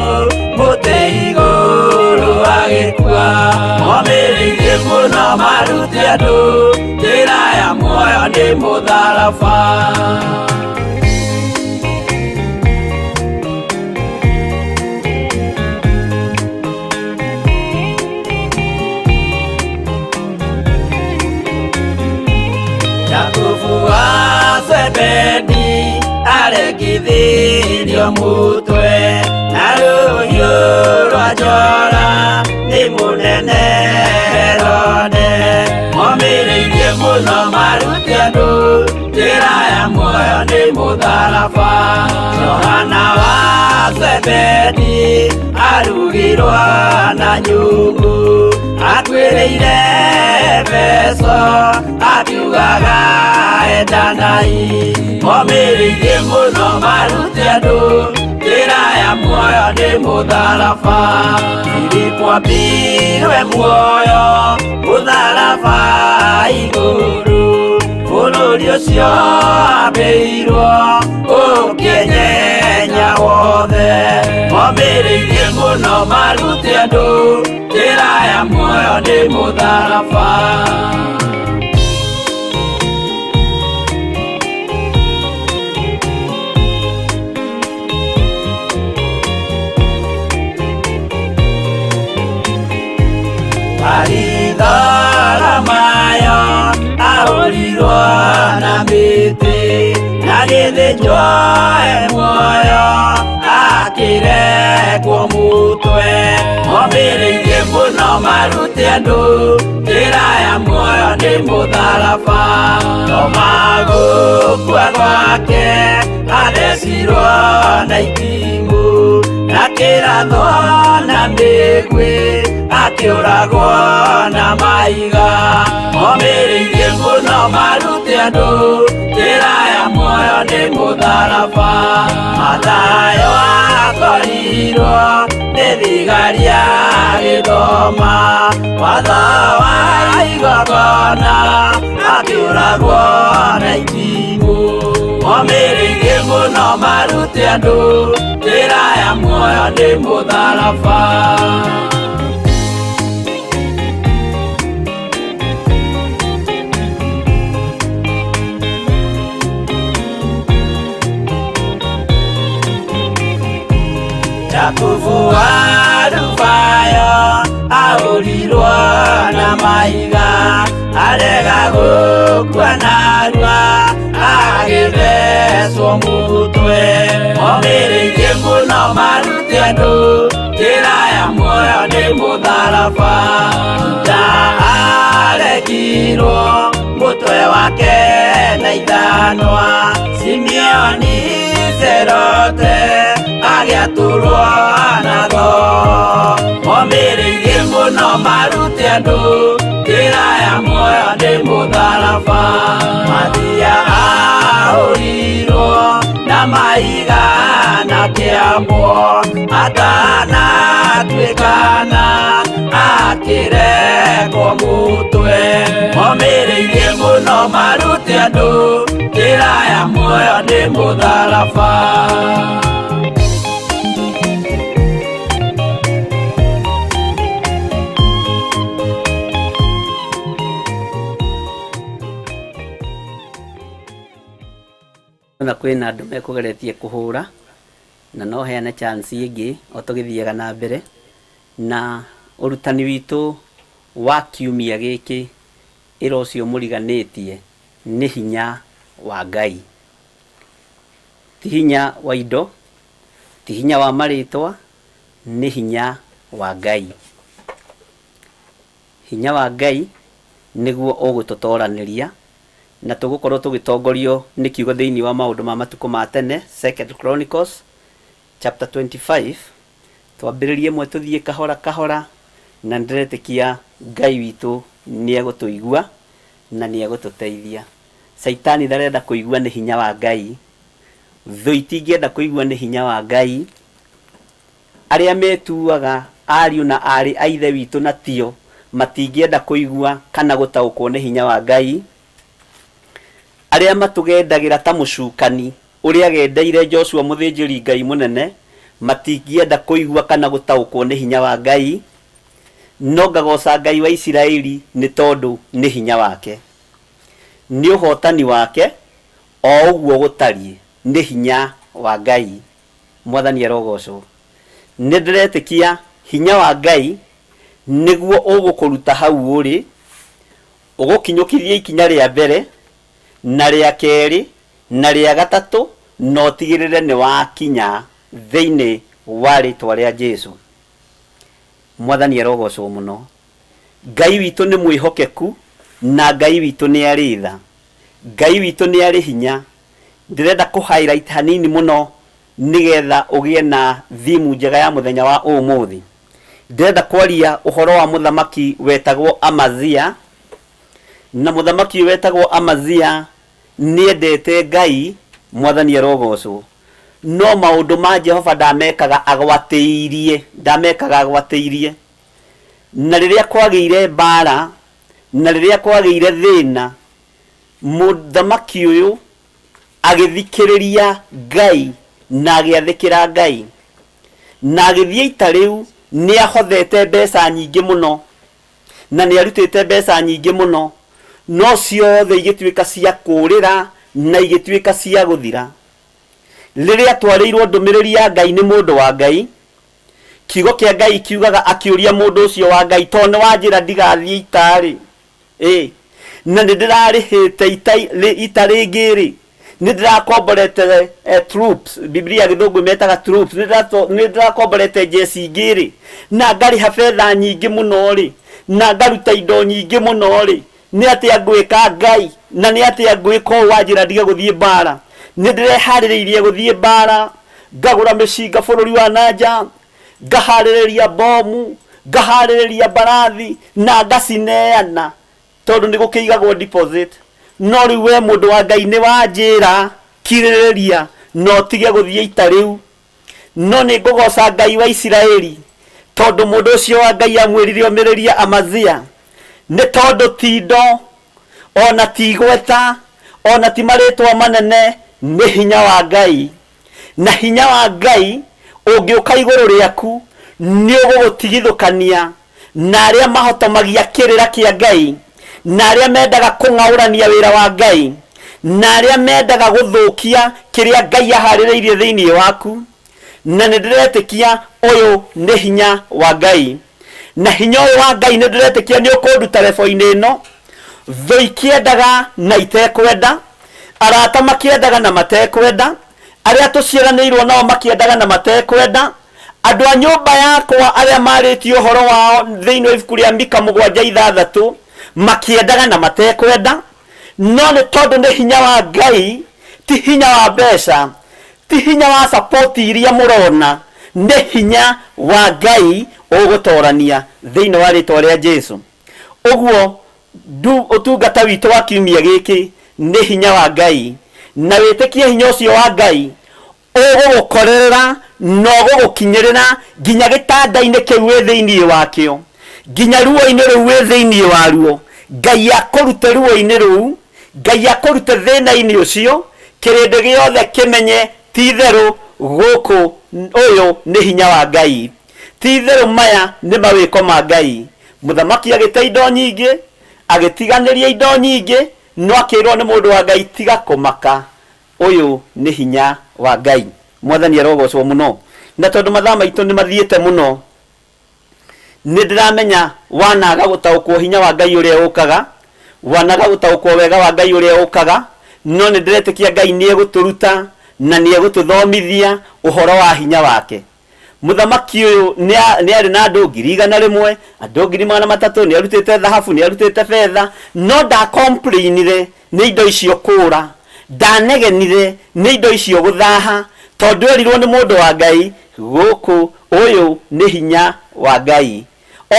S1: mũtĩ igũrũ agĩkua. Omĩrĩirie mũno marute andũ njĩra ya muoyo nĩ mũtharaba. Jakubu wa Zebedi arekithirio mutwe na rũhiũ rwa njora nĩ mũnene Herode. Momĩrĩirie mũno marute andũ njĩra ya muoyo nĩ mũtharaba. Johana wa Zebedi arugirwo na nyungu, akuĩrĩire Efeso akiugaga endanai. Momĩrĩirie mũno marute andũ njĩra ya muoyo nĩ mũtharaba. Filipo ambirwe muoyo mũtharaba igũrũ, bũrũri ũcio ambĩirwo ũkĩnyenya wothe. Momĩrĩirie mũno marute andũ njĩra ya muoyo nĩ mũtharaba. Maritha Ramayo ahũrirwo. Agĩthĩnjwo e muoyo, akĩrekwo mũtwe. Momĩrĩirie mũno marute andũ njĩra ya muoyo nĩ mũtharaba. No magũkua gwake athecirwo na itimũ, na kĩrathwo na mĩguĩ, akĩũragwo na mahiga. Momĩrĩirie mũno marute andũ njĩra ya muoyo nĩ mũtharaba. Mathayo akorirwo nĩ thigari agĩthoma watho wa igongona, akĩũragwo na itimũ. Momĩrĩirie mũno marute andũ njĩra ya muoyo nĩ mũtharaba. Jakubu wa Alufayo ahũrirwo na mahiga, arega gũkua narua, agĩthecwo mũtwe. Momĩrĩirie mũno marute andũ njĩra ya muoyo nĩ mũtharaba. Juda aregirwo mũtwe wake na ithanwa, Simeoni Zerote agĩatũrwo na thoo. Momĩrĩirie mũno marute andũ njĩra ya muoyo nĩ mũtharaba. Mathia ahũrirwo na mahiga na kĩambwo, atanatuĩkana akĩrekwo mũtwe. Momĩrĩirie mũno marute andũ njĩra ya muoyo nĩ mũtharaba.
S2: Na kwĩna andũ mekũgeretie kũhũra, na no heane chance ĩngĩ o tũgĩthiaga na mbere na ũrutani witũ wa kiumia gĩkĩ. Ĩra ũcio mũriganĩtie nĩ hinya wa Ngai, ti hinya wa indo, ti hinya wa marĩtwa, nĩ hinya wa Ngai. Hinya wa Ngai nĩguo ũgũtũtoranĩria, na tũgũkorwo tũgĩtongorio nĩ kiugo thĩinĩ wa maũndũ ma matukũ ma tene, Second Chronicles chapter 25. Twambĩrĩrie mwe tũthiĩ kahora kahora, na nĩndĩretĩkia Ngai witũ nĩegũtũigua na nĩegũtũteithia. Caitani ndarenda kũigua nĩ hinya wa Ngai, thũ itingĩenda kũigua nĩ hinya wa Ngai. Arĩa metuaga ariũ na aarĩ a Ithe witũ na tio matingĩenda kũigua kana gũtaũkwo nĩ hinya wa Ngai. Arĩa matũgendagĩra ta mũcukani ũrĩa agendeire Joshua mũthĩnjĩri Ngai mũnene matingĩenda kũigua kana gũtaũkwo nĩ hinya wa Ngai. No ngagoca Ngai wa Isiraeli nĩ tondũ nĩ hinya wake, nĩ ũhotani wake, o ũguo gũtariĩ nĩ hinya wa Ngai. Mwathani arogocwo. Nĩ ndĩretĩkia hinya wa Ngai nĩguo ũgũkũruta hau ũrĩ, ũgũkinyũkithie ikinya rĩa mbere na rĩa kerĩ na rĩa gatatũ, na ũtigĩrĩre nĩ wakinya thĩinĩ wa rĩtwa rĩa Jesu. Mwathani arogocwo mũno. Ngai witũ nĩ mwĩhokeku, na Ngai witũ nĩ arĩ tha, Ngai witũ nĩ arĩ hinya. Ndĩrenda kũ highlight hanini mũno nĩgetha ũgĩe na thimu njega ya mũthenya wa ũmũthĩ. Ndĩrenda kwaria ũhoro wa mũthamaki wetagwo Amazia, na mũthamaki ũyũ wetagwo Amazia nĩendete Ngai. Mwathani arogocwo. No maũndũ ma Jehova ndamekaga agwatĩirie, ndamekaga agwatĩirie. Na rĩrĩa kwagĩire mbara, na rĩrĩa kwagĩire thĩna, mũthamaki ũyũ agĩthikĩrĩria Ngai na agĩathĩkĩra Ngai, na agĩthiĩ ita rĩu. Nĩ ahothete mbeca nyingĩ mũno na nĩ arutĩte mbeca nyingĩ mũno, no ciothe igĩtuĩka cia kũũrĩra na igĩtuĩka cia gũthira rĩrĩa atwarĩirwo ndũmĩrĩri ya Ngai nĩ mũndũ wa Ngai. Kiugo kĩa Ngai kiugaga akĩũria mũndũ ũcio wa Ngai, tondũ nĩ wanjĩra ndigathiĩ ita-rĩ, ĩ na nĩ ndĩrarĩhĩte ita, ita rĩngĩ rĩ, Nĩ ndĩrakomborete troops, Biblia ya Gĩthũngũ metaga troops, nĩ ndĩrakomborete njeci ingĩ rĩ, na ngarĩha betha nyingĩ mũno rĩ, na ngaruta indo nyingĩ mũno rĩ, nĩ atĩa ngwĩka Ngai, na nĩ atĩa ngwĩka ũũ wanjĩra ndige gũthiĩ mbara? Nĩ ndĩreharĩrĩirie gũthiĩ mbara, ngagũra mĩcinga bũrũri wa nanja, ngaharĩrĩria bomu, ngaharĩrĩria mbarathi na ngacineana, tondũ nĩ gũkĩigagwo deposit. No rĩu we mũndũ wa Ngai nĩ wanjĩra kirĩrĩria na ũtige gũthiĩ ita rĩu. No nĩ ngũgoca Ngai wa Isiraeli, tondũ mũndũ ũcio wa Ngai amwĩrire omĩrĩrie Amazia, nĩ tondũ ti indo, ona ti igweta, ona ti marĩtwa manene, nĩ hinya wa Ngai. Na hinya wa Ngai ũngĩũka igũrũ rĩaku, nĩ ũgũgũtigithũkania na arĩa mahotomagia kĩrĩra kĩa Ngai, na arĩa mendaga kũng'aũrania wĩra wa Ngai, na arĩa mendaga gũthũkia kĩrĩa Ngai aharĩrĩirie thĩinĩ waku. Na nĩ ndĩretĩkia ũyũ nĩ hinya wa Ngai, na hinya ũyũ wa Ngai nĩ ndĩretĩkia nĩ ũkũnduta rebo-inĩ ĩno. Thũ ikĩendaga na itekwenda, arata makĩendaga na matekwenda, arĩa tũciaranĩirwo nao makĩendaga na matekwenda, andũ a nyũmba yakwa arĩa marĩtie ũhoro wao thĩinĩ wa ibuku rĩa Mika 7:6 makĩendaga na matekwenda. No nĩ tondũ nĩ hinya wa Ngai, ti hinya wa mbeca, ti hinya wa support iria mũrona, nĩ hinya wa Ngai ũgũtorania thĩinĩ wa rĩtwa rĩa Jesu. Ũguo ũtungata witũ wa kiumia gĩkĩ nĩ hinya wa Ngai, na wĩtĩkie hinya ũcio wa Ngai ũgũgũkorerera na ũgũgũkinyĩrĩra nginya gĩtanda-inĩ kĩu wĩ thĩinĩ wakĩo, nginya ruo-inĩ rũu wĩ thĩinĩ waruo. Ngai akũrute ruo-inĩ rũu, Ngai akũrute thĩna-inĩ ũcio, kĩrĩndĩ gĩothe kĩmenye ti itherũ gũkũ ũyũ nĩ hinya wa Ngai, ti itherũ maya nĩ mawĩko ma Ngai. Mũthamaki agĩte indo nyingĩ, agĩtiganĩria indo nyingĩ, no akĩrwo nĩ mũndũ wa Ngai, tiga kũmaka, ũyũ nĩ hinya wa Ngai. Mwathani arogocwo mũno. Na tondũ mathaa maitũ nĩ mathiĩte mũno, nĩ ndĩramenya wanaga gũtaũkwo hinya wa Ngai ũrĩa ũkaga, wanaga gũtaũkwo wega wa Ngai ũrĩa ũkaga, no nĩ ndĩretĩkia Ngai nĩ egũtũruta na nĩ egũtũthomithia ũhoro wa hinya wake. Mũthamaki ũyũ nĩ arĩ na andũ 100,000, andũ 300,000, nĩ arutĩte thahabu, nĩ arutĩte betha, no ndakomplainire nĩ indo icio kũra, ndanegenire nĩ indo icio gũthaha, tondũ erirwo nĩ mũndũ wa Ngai, gũkũ ũyũ nĩ hinya wa Ngai.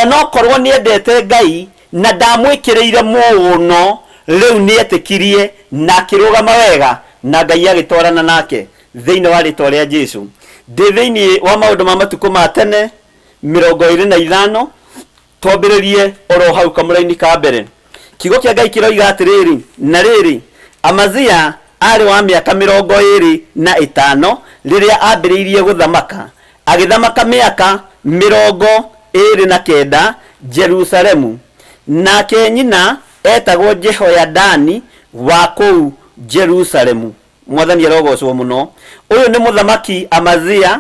S2: Onokorwo nĩ endete Ngai na ndamwĩkĩrĩire mũno, rĩu nĩ etĩkirie na akĩrũgama wega, na Ngai agĩtwarana nake thĩinĩ wa rĩtwa rĩa Jesu. Ndĩ thĩinĩ wa maũndũ ma matukũ ma tene 25, twambĩrĩrie oro hau kamũraini ka mbere. Kiugo kĩa Ngai kĩroiga atĩrĩrĩ, na rĩrĩ, Amazia aarĩ wa mĩaka 25 rĩrĩa ambĩrĩirie gũthamaka, agĩthamaka mĩaka 29 Jerusalemu. Nake nyina etagwo Jehoiadani wa kũu Jerusalemu. Mwathani arogocwo mũno. Ũyũ nĩ mũthamaki Amazia,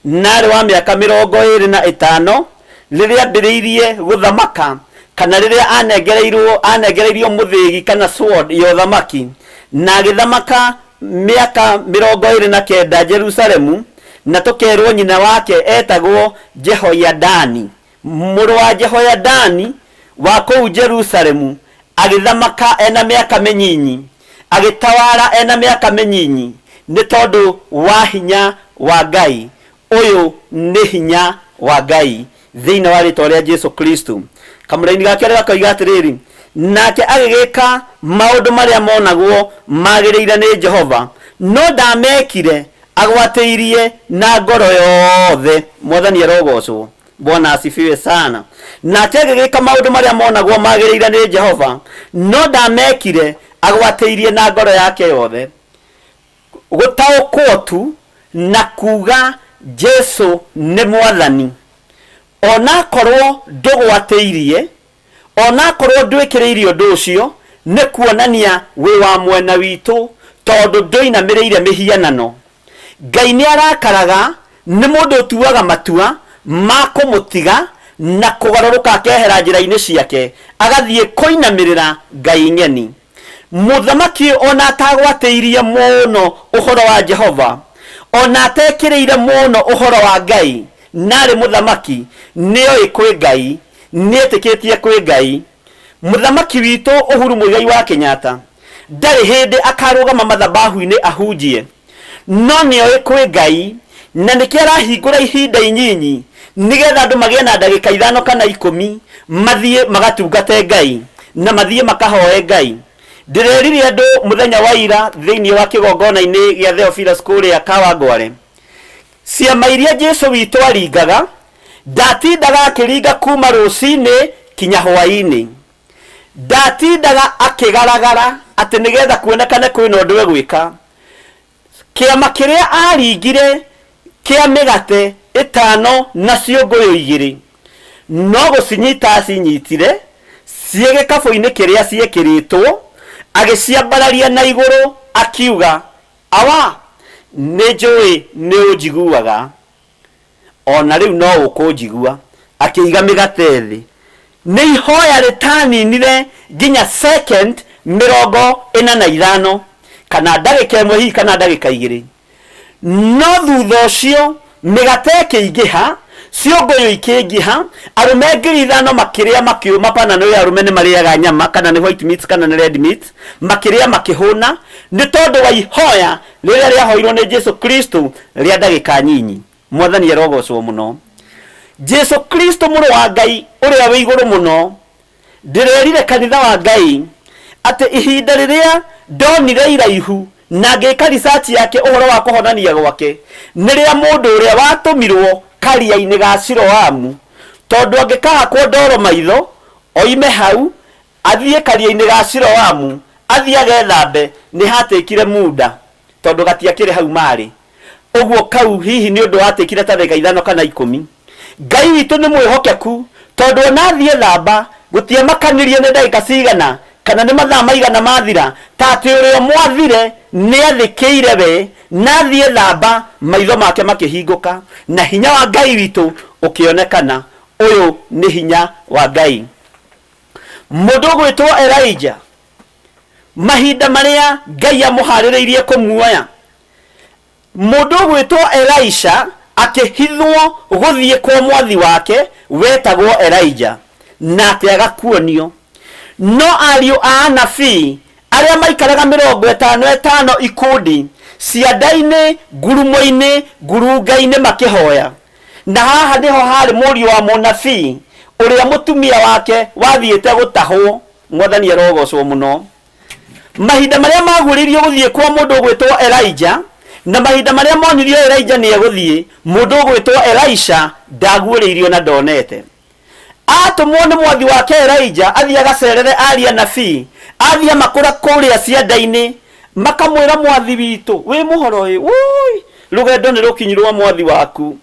S2: na arĩ wa mĩaka 25 rĩrĩa ambĩrĩirie gũthamaka, kana rĩrĩa anengereirio mũthĩgi kana sword ya ũthamaki, na agĩthamaka mĩaka 29 Jerusalemu, na tũkerwo nyina wake etagwo Jehoiadani, mũrũ wa Jehoiadani wa kũu Jerusalemu. Agĩthamaka ena mĩaka mĩnyinyi, agĩtawara ena mĩaka mĩnyinyi, nĩ tondũ wa hinya wa Ngai. Ũyũ nĩ hinya wa Ngai thĩinĩ wa rĩtwa rĩa Jesu Kristo. Kamũraini ga kerĩ gakoiga atĩrĩrĩ, nake agĩgĩka maũndũ marĩa monagwo magĩrĩire nĩ Jehova, no ndamekire agwatĩirie na ngoro yothe. Mwathani arogocwo. Bwana asifiwe sana. Nake agĩgĩka maũndũ marĩa monagwo magĩrĩire nĩ Jehova, no ndamekire agwatĩirie na ngoro yake yothe. Gũtaũkwo tu na kuga Jesu nĩ Mwathani, onakorwo ndũgwatĩirie, onakorwo ndwĩkĩrĩire ũndũ ũcio, nĩ kuonania wĩ wa mwena witũ, tondũ ndũinamĩrĩire mĩhianano. Ngai nĩ arakaraga nĩ mũndũ ũtuaga matua ma kũmũtiga na kũgarũrũka akehera njĩra-inĩ ciake, agathiĩ kũinamĩrĩra ngai ng'eni. Mũthamaki ona atagwatĩirie mũno ũhoro wa Jehova, ona atekĩrĩire mũno ũhoro wa Ngai, na arĩ mũthamaki, nĩoĩ kwĩ Ngai, nĩetĩkĩtie kwĩ Ngai. Mũthamaki witũ Uhuru Muigai wa Kenyatta ndarĩ hĩndĩ akarũgama mathabahu-inĩ ahunjie, no nĩoĩ kwĩ Ngai, na nĩkĩo arahingũra ihinda inyinyi nĩgetha andũ magĩe na ndagĩka 5 kana 10 mathiĩ magatungate Ngai na mathiĩ makahoe Ngai. Ndĩrerire andũ mũthenya wa ira thĩinĩ wa kĩgongona-inĩ gĩa Theophilus kũrĩa Kawangware, ciama iria Jesu witũ aringaga, ndatindaga akĩringa kuma rũcinĩ kinya hwaĩ-inĩ. Ndatindaga akĩgaragara atĩ nĩgetha kuonekane kwĩna ũndũ egwĩka. Kĩama kĩrĩa aringire kĩa mĩgate 5 na ciũngũyũ 2, no gũcinyita acinyitire ciĩ gĩkabũ-inĩ kĩrĩa ciĩkĩrĩtwo, agĩciambararia na igũrũ akiuga, Awa, nĩ njũĩ nĩ ũnjiguaga, o na rĩu no ũkũnjigua. Akĩiga mĩgate thĩ. Nĩ ihoya rĩtaninire nginya second 45 kana ndagĩka 1 hihi kana ndagĩka 2. No thutha ũcio mĩgate ĩkĩingĩha, ciũngũyũ ikĩingĩha, arũme 5,000 makĩrĩa makĩũma, pana nĩ arũme nĩ marĩaga nyama kana nĩ white meat kana nĩ red meat, makĩrĩa makĩhũna nĩ tondũ wa ihoya rĩrĩa rĩahoirwo nĩ Jesu Kristo rĩa ndagĩka nyinyi. Mwathani arogocwo mũno. Jesu Kristo mũrũ wa Ngai ũrĩa wĩ igũrũ mũno, ndĩrerire kanitha wa Ngai atĩ ihinda rĩrĩa ndonire iraihu na ngĩka research yake ũhoro wa kũhonania gwake nĩ rĩa mũndũ ũrĩa watũmirwo karia-inĩ ga Siloamu, tondũ angĩkahakwo ndoro maitho oime hau athiĩ karia-inĩ ga Siloamu athiĩ agethambe, nĩ hatĩkire muda tondũ gatiakĩrĩ hau marĩ. Ũguo kau hihi nĩ ũndũ watĩkire ta ndagĩka 5 kana 10. Ngai witũ nĩ mwĩhokeku tondũ ona athiĩ thamba gũtiamakanirie nĩ ndagĩka cigana kana nĩ mathaa maigana mathira, ta atĩ ũrĩa mwathire nĩ athĩkĩire we, na athiĩ thamba maitho make makĩhingũka na hinya wa Ngai witũ ũkĩonekana. Ũyũ nĩ hinya wa Ngai. Mũndũ ũgwĩtwo Elijah, mahinda marĩa Ngai amũharĩrĩirie kũmuoya, mũndũ ũgwĩtwo Elisha akĩhithwo gũthiĩ kwa mwathi wake wetagwo Elijah, na akĩaga kuonio. No ariũ a anabii arĩa maikaraga 55 ikundi cianda-inĩ, ngurumo-inĩ, ngurunga-inĩ makĩhoya. Na haha nĩho harĩ mũriũ wa mũnabii ũrĩa mũtumia wake wathiĩte gũtahwo. Mwathani arogocwo mũno. Mahinda marĩa maguũrĩirio gũthiĩ kwa mũndũ ũgwĩtwo Elijah na mahinda marĩa monirio Elijah nĩ egũthiĩ, mũndũ ũgwĩtwo Elisha ndaguũrĩirio na ndonete. Atũmwo nĩ mwathi wake Elijah athiĩ agacerere aria nabii, athiĩ amakũra kũrĩa cianda-inĩ, makamwĩra mwathi witũ wĩ mũhoro ĩ, woi rũgendo nĩ rũkinyu rwa mwathi waku.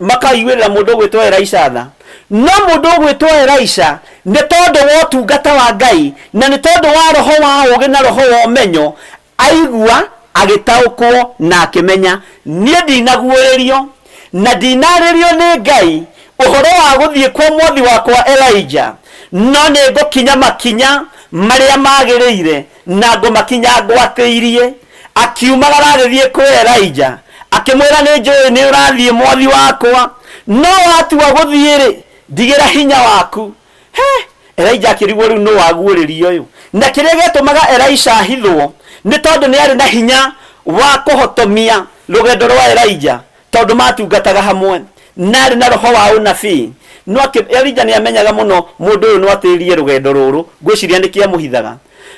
S2: Makaiguĩrĩra mũndũ ũgwĩtwo Elisha tha. No mũndũ ũgwĩtwo Elisha nĩ tondũ wa ũtungata wa Ngai na nĩ tondũ wa roho wa ũũgĩ na roho wa ũmenyo, aigua agĩtaũkwo na akĩmenya, niĩ ndinaguũrĩrio na ndinarĩrio nĩ Ngai ũhoro wa gũthiĩ kwa mwathi wakwa Elijah, no nĩ ngũkinya makinya marĩa magĩrĩire na ngũmakinya ngwatĩirie. Akiumagara agĩthiĩ kwĩ Elijah, akĩmwĩra nĩ njũĩ nĩ ũrathiĩ mwathi wakwa, no watua gũthiĩ rĩ, ndigĩra hinya waku. He, Elijah akĩrigwo rĩu nũ waguũrĩrio ũyũ. Na kĩrĩa gĩatũmaga Elisha ahithwo nĩ tondũ nĩ arĩ na hinya wa kũhotomia rũgendo rwa Elijah, tondũ matungataga hamwe na arĩ na roho wa ũnabii. No Elijah nĩ amenyaga mũno mũndũ ũyũ no atĩrie rũgendo rũrũ, ngwĩciria nĩ kĩamũhithaga.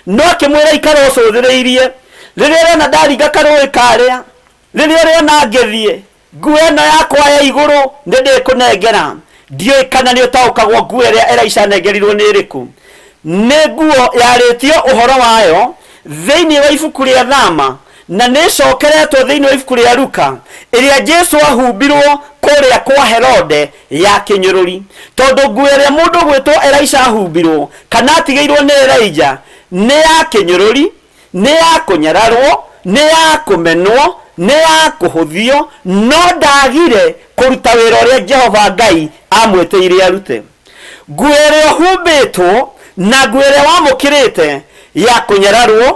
S2: No akĩmwĩra ikara ũcũthĩrĩirie, rĩrĩa ũrĩona ndaringa karũĩ karĩa, rĩrĩa ũrĩona ngĩthiĩ, nguo ĩno yakwa ya igũrũ nĩ ndĩkũnengera. Ndiũĩ kana nĩ ũtaũkagwo nguo ĩrĩa Elisha anengerirwo nĩ ĩrĩkũ. Nĩ nguo yarĩtio ũhoro wayo thĩinĩ wa ibuku rĩa Thama, na nĩ ĩcokeretwo thĩinĩ wa ibuku rĩa Luka, ĩrĩa Jesu ahumbirwo kũrĩa kwa Herode ya kĩnyũrũri. Tondũ nguo ĩrĩa mũndũ ũgwĩtwo Elisha ahumbirwo kana atigĩirwo nĩ Elijah nĩ ya kĩnyũrũri, nĩ ya kũnyararwo, nĩ ya kũmenwo, nĩ ya kũhũthio, no ndagire kũruta wĩra ũrĩa Jehova Ngai amwĩtĩire arute. Nguo ĩrĩa ũhumbĩtwo na nguo ĩrĩa wamũkĩrĩte
S1: Ya kũnyararwo,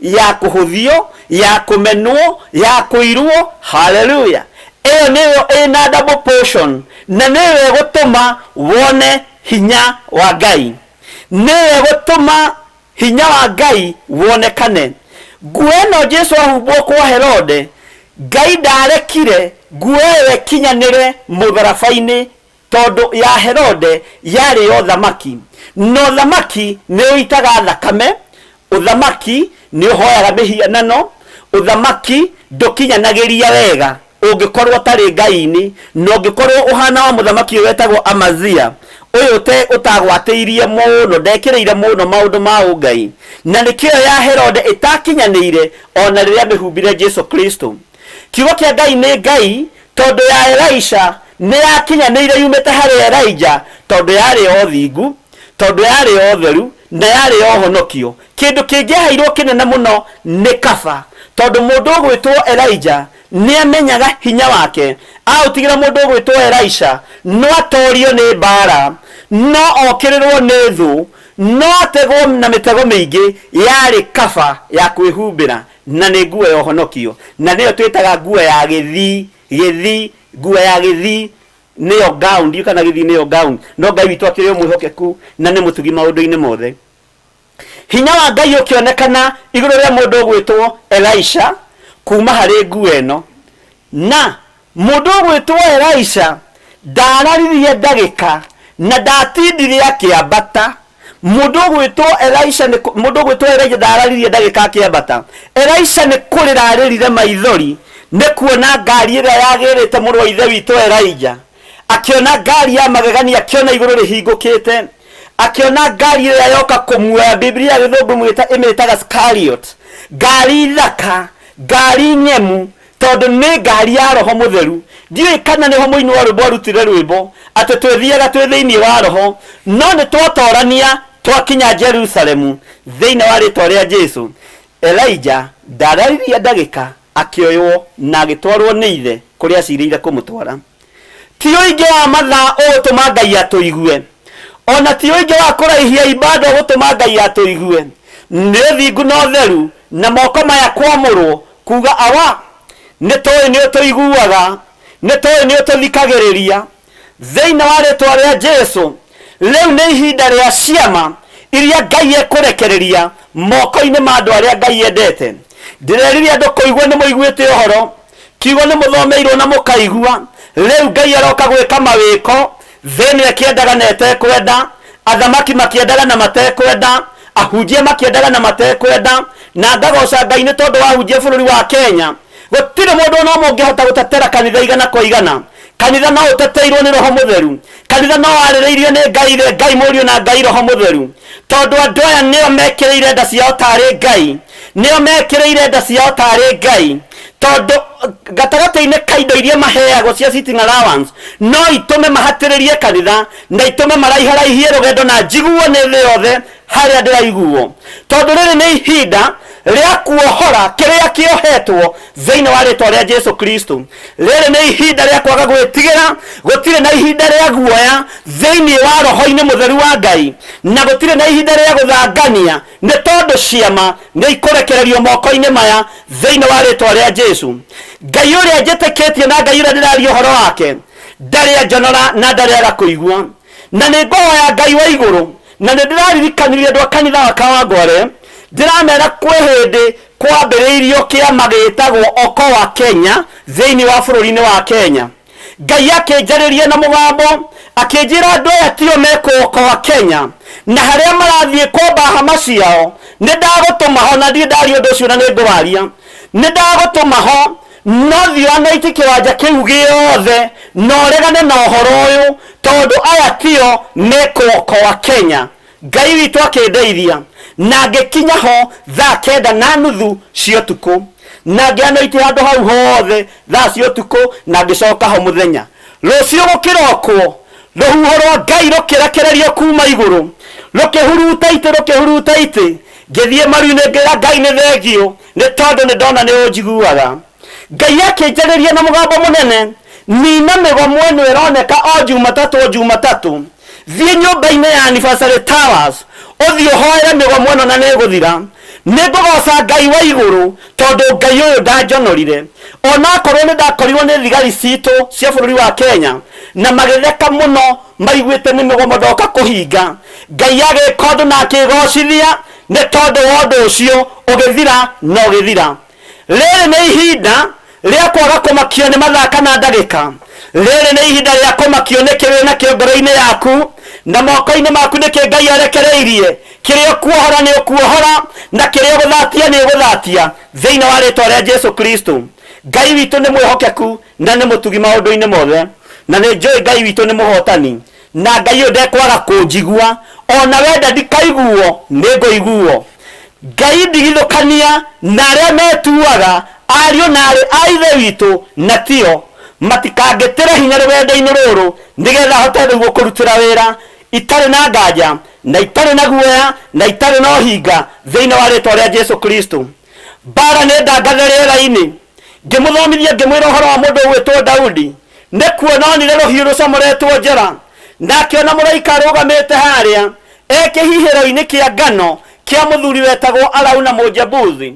S1: ya kũhũthio, ya kũmenwo, ya kũirwo. Haleluya! Ĩyo nĩyo ĩna double portion, na nĩyo ĩgũtũma wone hinya wa Ngai, nĩyo ĩgũtũma hinya wa Ngai wonekane. Nguo ĩno Jesu ahumbwo kwa Herode, Ngai ndarekire nguo ĩyo ĩkinyanĩre mũtharaba-inĩ, tondũ ya Herode yarĩ ya ũthamaki, na ũthamaki nĩ ũitaga thakame, ũthamaki nĩ ũhoyaga mĩhianano, ũthamaki ndũkinyanagĩria wega ũngĩkorwo ũtarĩ Ngai-inĩ, na ũngĩkorwo ũhana wa mũthamaki ũyũ wetagwo Amazia, ũyũ ũtagwatĩirie mũno, ndekĩrĩire mũno maũndũ ma ũngai, na nĩkĩo ya Herode ĩtakinyanĩire ona rĩrĩa amĩhumbire Jesu Kristo. Kiugo kĩa Ngai nĩ Ngai, tondũ ya Elisha nĩ yakinyanĩire yumĩte harĩ Elijah, tondũ yarĩ ya ũthingu, tondũ yarĩ ya ũtheru, na yarĩ ya ũhonokio. Kĩndũ kĩngĩaheirwo kĩnene mũno nĩ kaba, tondũ mũndũ ũgwĩtwo Elijah nĩ amenyaga hinya wake aũtigĩra mũndũ ũgwĩtwo Elisha, no atorio nĩ mbara, no okĩrĩrwo nĩ thũ, no ategwo na mĩtego mĩingĩ. Yarĩ kaba ya kwĩhumbĩra, na nĩ nguo ya ũhonokio, na nĩyo twĩtaga nguo ya gĩthii. Gĩthii, nguo ya gĩthii nĩyo gown, ndiũĩ kana gĩthii nĩyo gown, no Ngai witũ akĩrĩ o mwĩhokeku na nĩ mũtugi maũndũ-inĩ mothe. Hinya wa Ngai ũkĩonekana igũrũ rĩa mũndũ ũgwĩtwo Elisha kuma harĩ nguo ĩno. Na mũndũ ũgwĩtwo Elisha ndararirie ndagĩka na ndatindire akĩambata. Mũndũ ũgwĩtwo Elisha nĩ mũndũ ũgwĩtwo Elijah ndararirie ndagĩka akĩambata. Elisha nĩ kũrĩra arĩrire maithori nĩ kuona ngari ĩrĩa yagĩrĩte mũrũ wa ithe witũ Elijah. Akĩona ngari ya magegania, akĩona igũrũ rĩhingũkĩte, akĩona ngari ĩrĩa yoka kũmuoya. Biblia ya gĩthũngũ ĩmĩtaga chariot, ngari thaka, ngari ng'emu, tondũ nĩ ngari ya Roho Mũtheru. Ndiũĩ kana nĩho mũini wa rwĩmbo arutire rwĩmbo atĩ twĩthiaga twĩ thĩinĩ wa Roho, no nĩ twatorania twakinya Jerusalemu thĩinĩ wa rĩtwa rĩa Jesu. Elijah ndararirie ndagĩka, akĩoywo na agĩtwarwo nĩ ithe kũrĩa acirĩire kũmũtwara. Ti ũingĩ wa mathaa ũgũtũma Ngai atũigue, ona ti ũingĩ wa kũraihia ibada ũgũtũma Ngai atũigue. Nĩ ũthingu na ũtheru na moko maya kwamũrwo kuga, Awa, nĩ tũĩ nĩ ũtũiguaga, nĩ tũĩ nĩ ũtũthikagĩrĩria, thĩinĩ wa rĩtwa rĩa Jesu. Rĩu nĩ ihinda rĩa ciama iria Ngai ekũrekereria moko-inĩ ma andũ arĩa Ngai endete. Ndĩreririe andũ kũigua nĩ mũiguĩte ũhoro, kiugo nĩ mũthomeirwo na mũkaigua. Rĩu Ngai aroka gwĩka mawĩko thĩ ĩno ĩkĩendaga na ĩtekwenda, athamaki makĩendaga na matekwenda, ahunjia makĩendaga na matekwenda. Na ngagoca Ngai nĩ tondũ wa ahunjia bũrũri wa Kenya. Gũtirĩ mũndũ ona ũmwe ũngĩhota gũtetera kanitha igana kwa igana. Kanitha no ũteteirwo nĩ Roho Mũtheru, kanitha no warĩrĩirio nĩ Ngai Ithe, Ngai Mũriũ na Ngai Roho Mũtheru, tondũ andũ aya nĩo mekĩrĩire nda ciao tarĩ Ngai, nĩo mekĩrĩire nda ciao tarĩ Ngai, tondũ gatagatĩ-inĩ ka indo iria maheagwo cia sitting allowance no itũme mahatĩrĩrie kanitha na itũme maraiharaihie rũgendo na njiguo nĩ thĩ yothe harĩa ndĩraiguo, tondũ rĩrĩ nĩ ihinda rĩa kuohora kĩrĩa kĩohetwo thĩinĩ wa rĩtwa rĩa Jesu Kristo. Rĩrĩ nĩ ihinda rĩa kwaga gwĩtigĩra, gũtirĩ na ihinda rĩa guoya thĩinĩ wa roho-inĩ mũtheru wa Ngai, na gũtirĩ na ihinda rĩa gũthangania, nĩ tondũ ciama nĩ ikũrekererio moko-inĩ maya thĩinĩ wa rĩtwa rĩa Jesu. Ngai ũrĩa njĩtĩkĩtie na Ngai ũrĩa ndĩraria ũhoro wake ndarĩ anjonora na ndarĩ aga kũigua, na nĩ ngũhoya Ngai wa igũrũ. Na nĩ ndĩraririkanirie andũ a kanitha wa Kawangware, ndĩramera kwĩ hĩndĩ kwambĩrĩirio kĩama gĩtagwo Okoa Kenya thĩinĩ wa bũrũri-inĩ wa Kenya. Ngai akĩnjarĩria na mũgambo akĩnjĩra andũ aya tio mekũokoa Kenya, na harĩa marathiĩ kwamba hama ciao nĩ ndagũtũma ho, na ndirĩ ndaria ũndũ ũcio na nĩ ngũwaria. Nĩ ndagũtũma ho, no thiĩ wanaiti kĩwanja kĩu gĩothe na ũregane na ũhoro ũyũ, tondũ aya tio mekũokoa Kenya. Ngai witũ akĩndeithia na ngĩkinya ho thaa 9:30 cia ũtukũ, na ngĩanoiti handũ hau hothe thaa cia ũtukũ, na ngĩcoka ho mũthenya. Rũciũ gũkĩrokwo, rũhuho rwa Ngai rũkĩrekererio kuma igũrũ, rũkĩhuruta itĩ, rũkĩhuruta itĩ. Ngĩthiĩ maru-inĩ ngĩra Ngai nĩ thengio, nĩ tondũ nĩ ndona nĩ ũnjiguaga. Ngai akĩnjarĩria na mũgambo mũnene, nina mĩgomo ĩno ĩroneka o Jumatatũ o Jumatatũ. Thiĩ nyũmba-inĩ ya Anniversary Towers, Ũthiĩ ũhoere mĩgomo ĩno na nĩ ĩgũthira. Nĩ ngũgooca Ngai wa igũrũ tondũ Ngai ũyũ ndanjonorire. Onakorwo nĩ ndakorirwo nĩ thigari citũ cia bũrũri wa Kenya na magĩtheka mũno maiguĩte nĩ mĩgomo ndoka kũhinga, Ngai agĩka ũndũ na akĩgocithia nĩ tondũ wa ũndũ ũcio ũgĩthira na ũgĩthira. Rĩrĩ nĩ ihinda rĩa kwaga kũmakio nĩ mathaa kana ndagĩka. Rĩrĩ nĩ ihinda rĩa kũmakio nĩ kĩ wĩ nakĩo ngoro-inĩ yaku na moko-inĩ maku nĩ kĩ Ngai arekereirie. Kĩrĩa ũkuohora nĩ ũkuohora na kĩrĩa ũgũthatia nĩ ũgũthatia thĩinĩ wa rĩtwa rĩa Jesu Kristo. Ngai witũ nĩ mwĩhokeku na nĩ mũtugi maũndũ-inĩ mothe, na nĩ njũĩ Ngai witũ nĩ mũhotani, na Ngai ũyũ ndekwaga kũnjigua, o na wenda ndikaiguo nĩ ngũiguo. Ngai ndigithũkania na arĩa metuaga ariũ na aarĩ a Ithe witũ na tio, matikangĩtĩre hinya rũgendo-inĩ rũrũ nĩgetha hote rĩu gũkũrutĩra wĩra itarĩ na nganja na itarĩ na guoya na itarĩ na ũhinga thĩinĩ wa rĩtwa rĩa Jesu Kristo. Mbara nĩ ndangathe rĩera-inĩ. Ngĩmũthomithia ngĩmwĩra ũhoro wa mũndũ ũgwĩtwo Daudi, nĩ kuona onire rũhiũ rũcomoretwo njora, na akĩona mũraika arũgamĩte harĩa e kĩhihĩro-inĩ kĩa ngano kĩa mũthuri wetagwo Arauna Mũjebusi.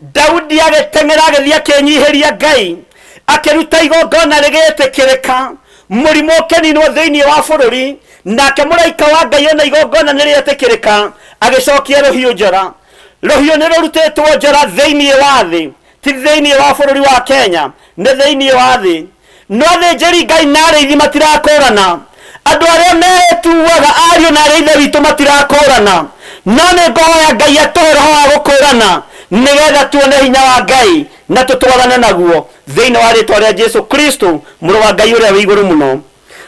S1: Daudi agĩteng'era agĩthiĩ akĩĩnyihĩria Ngai, akĩruta igongona rĩgĩtĩkĩrĩka, mũrimũ ũkĩninwo thĩinĩ wa bũrũri, nake mũraika wa Ngai ona igongona nĩ rĩetĩkĩrĩka, agĩcokia rũhiũ njora. Rũhiũ nĩ rũrutĩtwo njora thĩinĩ wa thĩ, ti thĩinĩ wa bũrũri wa Kenya, nĩ thĩinĩ wa thĩ. No athĩnjĩri Ngai na arĩithi matirakũrana. Andũ arĩa metuaga ariũ na arĩ ithe witũ matirakũrana. No nĩ ngũhoya Ngai atũhe roho wa gũkũrana nĩgetha tuone hinya wa Ngai na tũtwarane naguo thĩinĩ wa rĩtwa rĩa Jesu Kristo mũrũ wa Ngai ũrĩa wĩ igũrũ mũno.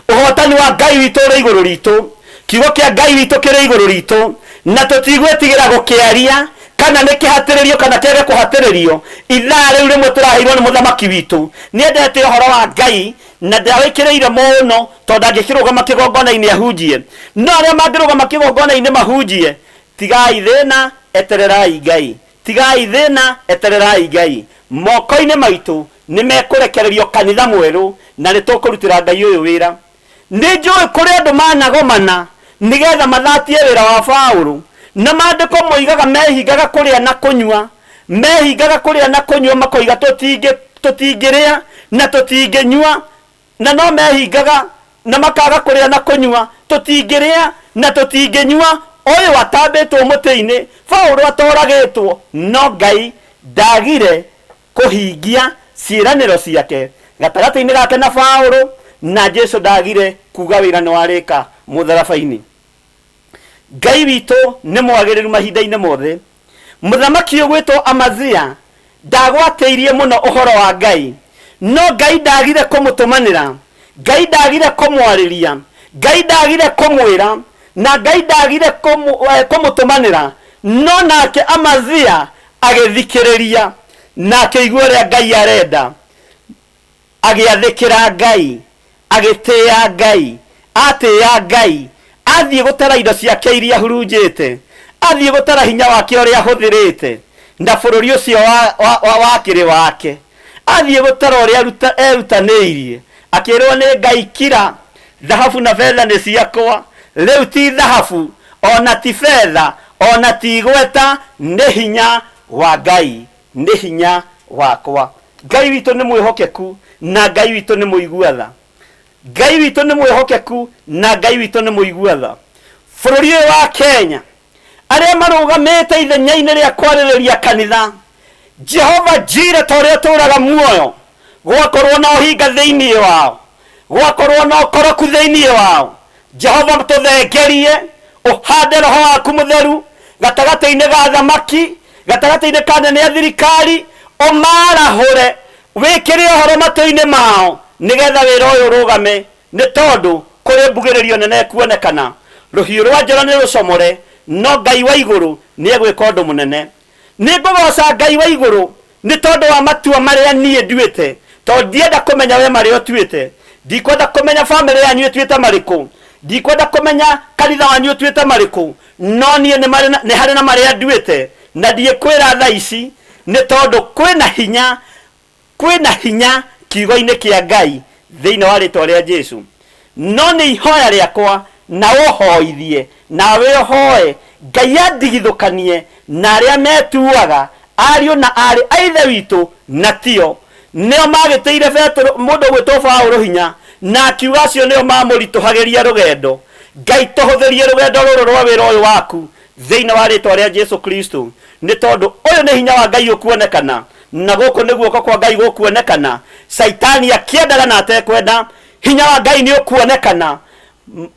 S1: Ũhotani wa Ngai witũ ũrĩ igũrũ ritũ. Kiugo kĩa Ngai witũ kĩrĩ igũrũ ritũ, na tũtigwĩtigĩra gũkĩaria, kana nĩ kĩhatĩrĩrio kana kĩage kũhatĩrĩrio. Ithaa rĩu rĩmwe tũraheirwo nĩ mũthamaki witũ. Nĩendete ũhoro wa Ngai na ndawĩkĩrĩire mũno, tondũ ndangĩkĩrũgama kĩgongona-inĩ ahunjie. No arĩa mangĩrũgama kĩgongona-inĩ mahunjie, tigai thĩna, etererai Ngai. Tigai thĩna, etererai Ngai. Moko-inĩ maitũ nĩ mekũrekererio kanitha mwerũ na nĩ tũkũrutĩra Ngai ũyũ wĩra. Nĩ njũĩ kũrĩ andũ managomana nĩgetha mathatie wĩra wa Paũlũ, na maandĩko moigaga mehingaga kũrĩa na kũnyua, mehingaga kũrĩa na kũnyua makoiga tũtingĩ, tũtingĩrĩa na tũtingĩnyua, na no mehingaga na makaga kũrĩa na kũnyua, tũtingĩrĩa na tũtingĩnyua, ũyũ atambĩtwo mũtĩ-inĩ, Paũlũ atoragĩtwo, no Ngai ndagire kũhingia ciĩranĩro ciake gatagatĩ-inĩ gake na Paũlũ, na Jesu ndagire kuga wĩra nĩ warĩka mũtharaba-inĩ. Ngai witũ nĩ mwagĩrĩru mahinda-inĩ mothe. Mũthamaki ũgwĩtwo Amazia ndagwatĩirie mũno ũhoro wa Ngai, no Ngai ndagire kũmũtũmanĩra, Ngai ndagire kũmwarĩria, Ngai ndagire kũmwĩra, na Ngai ndagire kũmũtũmanĩra, no nake Amazia agĩthikĩrĩria na akĩigua ũrĩa Ngai arenda, agĩathĩkĩra Ngai, agĩtĩĩa Ngai, atĩĩa Ngai, athiĩ gũtara indo ciake iria ahurunjĩte, athiĩ gũtara hinya wake ũrĩa ahũthĩrĩte, na bũrũri ũcio wakĩrĩ wake, athiĩ gũtara ũrĩa erutanĩirie, akĩrwo nĩ Ngai, kira, thahabu na betha nĩ ciakwa, rĩu ti thahabu, o na ti betha, o na ti igweta, nĩ hinya wa Ngai, nĩ hinya wakwa. Ngai witũ nĩ mwĩhokeku na Ngai witũ nĩ mũigua tha. Ngai witũ nĩ mwĩhokeku na Ngai witũ nĩ mũigua tha. Bũrũri ũyũ wa Kenya, arĩa marũgamĩte ithenya-inĩ rĩa kwarĩrĩria kanitha, Jehova Jire ta ũrĩa ũtũũraga muoyo, gwakorwo na ũhinga thĩinĩ wao, gwakorwo na ũkoroku thĩinĩ wao, Jehova tũthengerie, ũhande roho waku mũtheru gatagatĩ-inĩ ga thamaki, gatagatĩ-inĩ ka anene a thirikari, ũmarahũre, wĩkĩre ũhoro matũ-inĩ mao, nĩgetha wĩra ũyũ ũrũgame, nĩ tondũ kũrĩ mbugĩrĩrio nene ĩkuonekana. Rũhiũ rwa njora nĩ rũcomore, no Ngai wa igũrũ nĩ egwĩka ũndũ mũnene. Nĩ ngũgooca Ngai wa igũrũ nĩ tondũ wa matua marĩa niĩ nduĩte, tondũ ndienda kũmenya we marĩa ũtuĩte. Ndikwenda kũmenya famĩlĩ yanyu ĩtuĩte marĩkũ, ndikwenda kũmenya kanitha wanyu ũtuĩte marĩkũ, no niĩ nĩ harĩ na marĩa nduĩte, na ndiĩkwĩra thaa ici, nĩ tondũ kwĩna hinya, kwĩna hinya kiugo-inĩ kĩa Ngai thĩinĩ wa rĩtwa rĩa Jesu. No nĩ ihoya rĩakwa Na ũhoithie nawe ũhoe Ngai andigithũkanie na arĩa metuaga ariũ na aarĩ a Ithe witũ na tio. Nĩo maagĩtĩire Petero, mũndũ ũgwĩtwo Paũlũ hinya, na akiuga acio nĩo mamũritũhagĩria rũgendo. Ngai tũhũthĩrie rũgendo rũrũ rwa wĩra ũyũ waku thĩinĩ wa rĩtwa rĩa Jesu Kristo, nĩ tondũ ũyũ nĩ hinya wa Ngai ũkuonekana, na gũkũ nĩ guoko kwa Ngai gũkuonekana. Caitani akĩendaga na atekwenda, hinya wa Ngai nĩ ũkuonekana.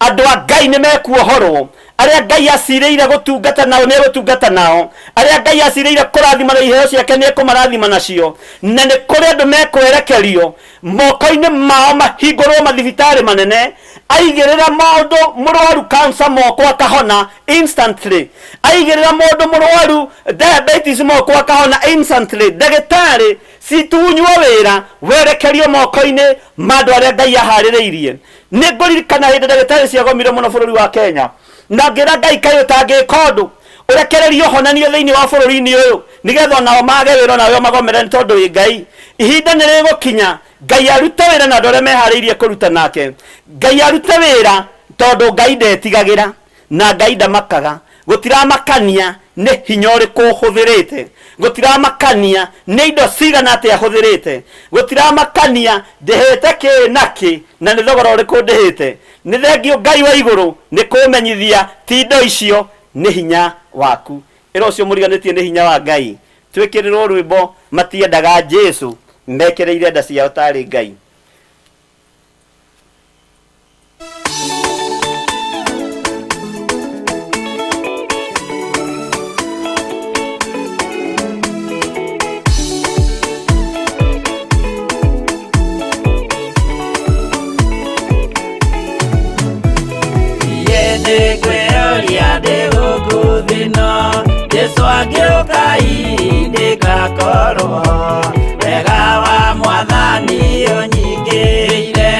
S1: Andũ a Ngai nĩ mekuohorwo. Arĩa Ngai acirĩire gũtungata nao nĩ egũtungata nao. Arĩa Ngai acirĩire kũrathima na iheo ciake nĩ ekũmarathima nacio. Na nĩ kũrĩ andũ mekwerekerio moko-inĩ mao mahingũrwo mathibitarĩ manene. Aigĩrĩra mũndũ mũrwaru cancer moko akahona instantly. Aigĩrĩra mũndũ mũrwaru diabetes moko akahona instantly. Ndagĩtarĩ citunywo wĩra werekerio moko-inĩ ma andũ arĩa Ngai aharĩrĩirie. Nĩ ngũririkana hĩndĩ ndagĩtarĩ ciagomire mũno bũrũri wa Kenya, na ngĩra Ngai kaĩ ũtangĩka ũndũ ũrekererie ũhonanio thĩinĩ wa bũrũri-inĩ ũyũ nĩgetha onao mage wĩra onawe ũmagomere nĩ tondũ wĩ Ngai. Ihinda nĩ rĩgũkinya Ngai arute wĩra na andũ arĩa meharĩirie kũruta nake. Ngai arute wĩra tondũ Ngai ndetigagĩra na Ngai ndamakaga. Gũtiramakania nĩ hinya ũrĩkũ ũhũthĩrĩte, gũtiramakania nĩ indo cigana atĩa hũthĩrĩte, gũtiramakania ndĩhĩte kĩ na kĩ na nĩ thogora ũrĩkũ ndĩhĩte. Nĩ thengiũ Ngai wa igũrũ nĩ kũmenyithia ti indo icio, nĩ hinya waku. Ĩra ũcio mũriganĩtie nĩ hinya wa Ngai. Twĩkĩrĩrwo rwĩmbo matiendaga Jesu mekĩrĩire nda ciao tarĩ Ngai.
S3: Nĩngwĩyũria ndĩ gũkũ thĩ ĩno, Jesũ angĩũka hihi ndĩgakorwo. Wega wa Mwathani ũnyingĩrĩire,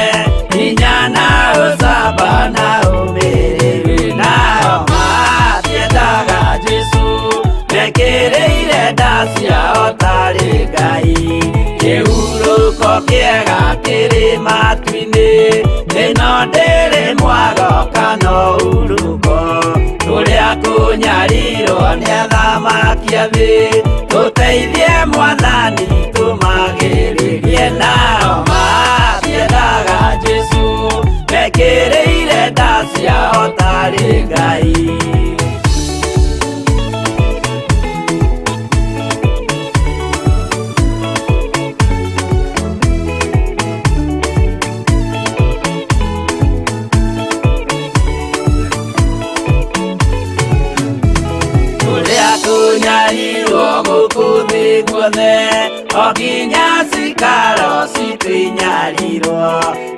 S3: hinya na ũcamba na ũmĩrĩru. Nao matiendaga Jesũ, mekĩrĩire nda ciao tarĩ Ngai. Kĩhurũko kĩega kĩrĩ matu-inĩ, ĩno ndĩrĩ mwago kana ũhurũko. Kũrĩa kũnyarirwo nĩ athamaki a thĩ, tũteithie Mwathani tũmagĩrĩrie. Nao matiendaga Jesũ, mekĩrĩire nda ciao tarĩ Ngai. Kũrĩa kũnyarirwo gũkũ thĩ guothe, o nginya cikaro citũ inyarirwo,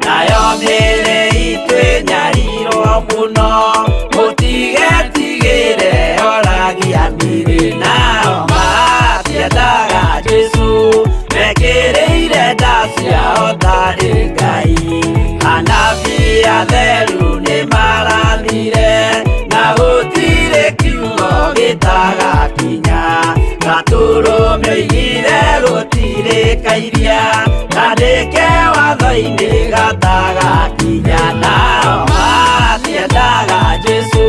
S3: nayo mĩĩrĩ itũ ĩnyarirwo mũno, mũtigetigĩre oragia mĩĩrĩ. Nao matiendaga Jesũ, mekĩrĩire nda ciao tarĩ Ngai. Anabii atheru nĩmarathire, na gũtirĩ kiugo gĩtagakinya. Gatũrũme oigire gũtirĩ kairia, kandĩke watho-inĩ gatagakinya. Nao matiendaga Jesũ,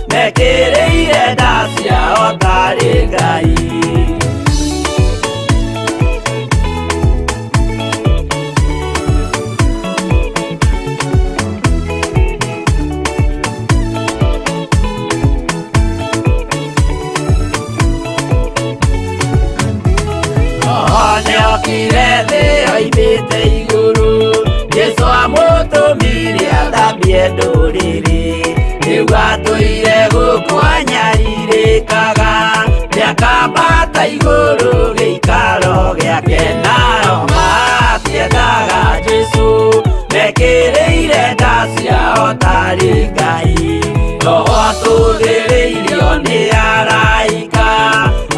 S3: mekĩrĩire nda ciao tarĩ Ngai. Roho nĩokire thĩ oimĩte igũrũ, Jesũ amũtũmire athambie ndũrĩrĩ. Rĩu atũire gũkũ anyarirĩkaga, nĩakambata igũrũ gĩikaro gĩake. Nao matiendaga Jesũ, mekĩrĩire nda ciao tarĩ Ngai. Roho atũthĩrĩirio nĩ araika,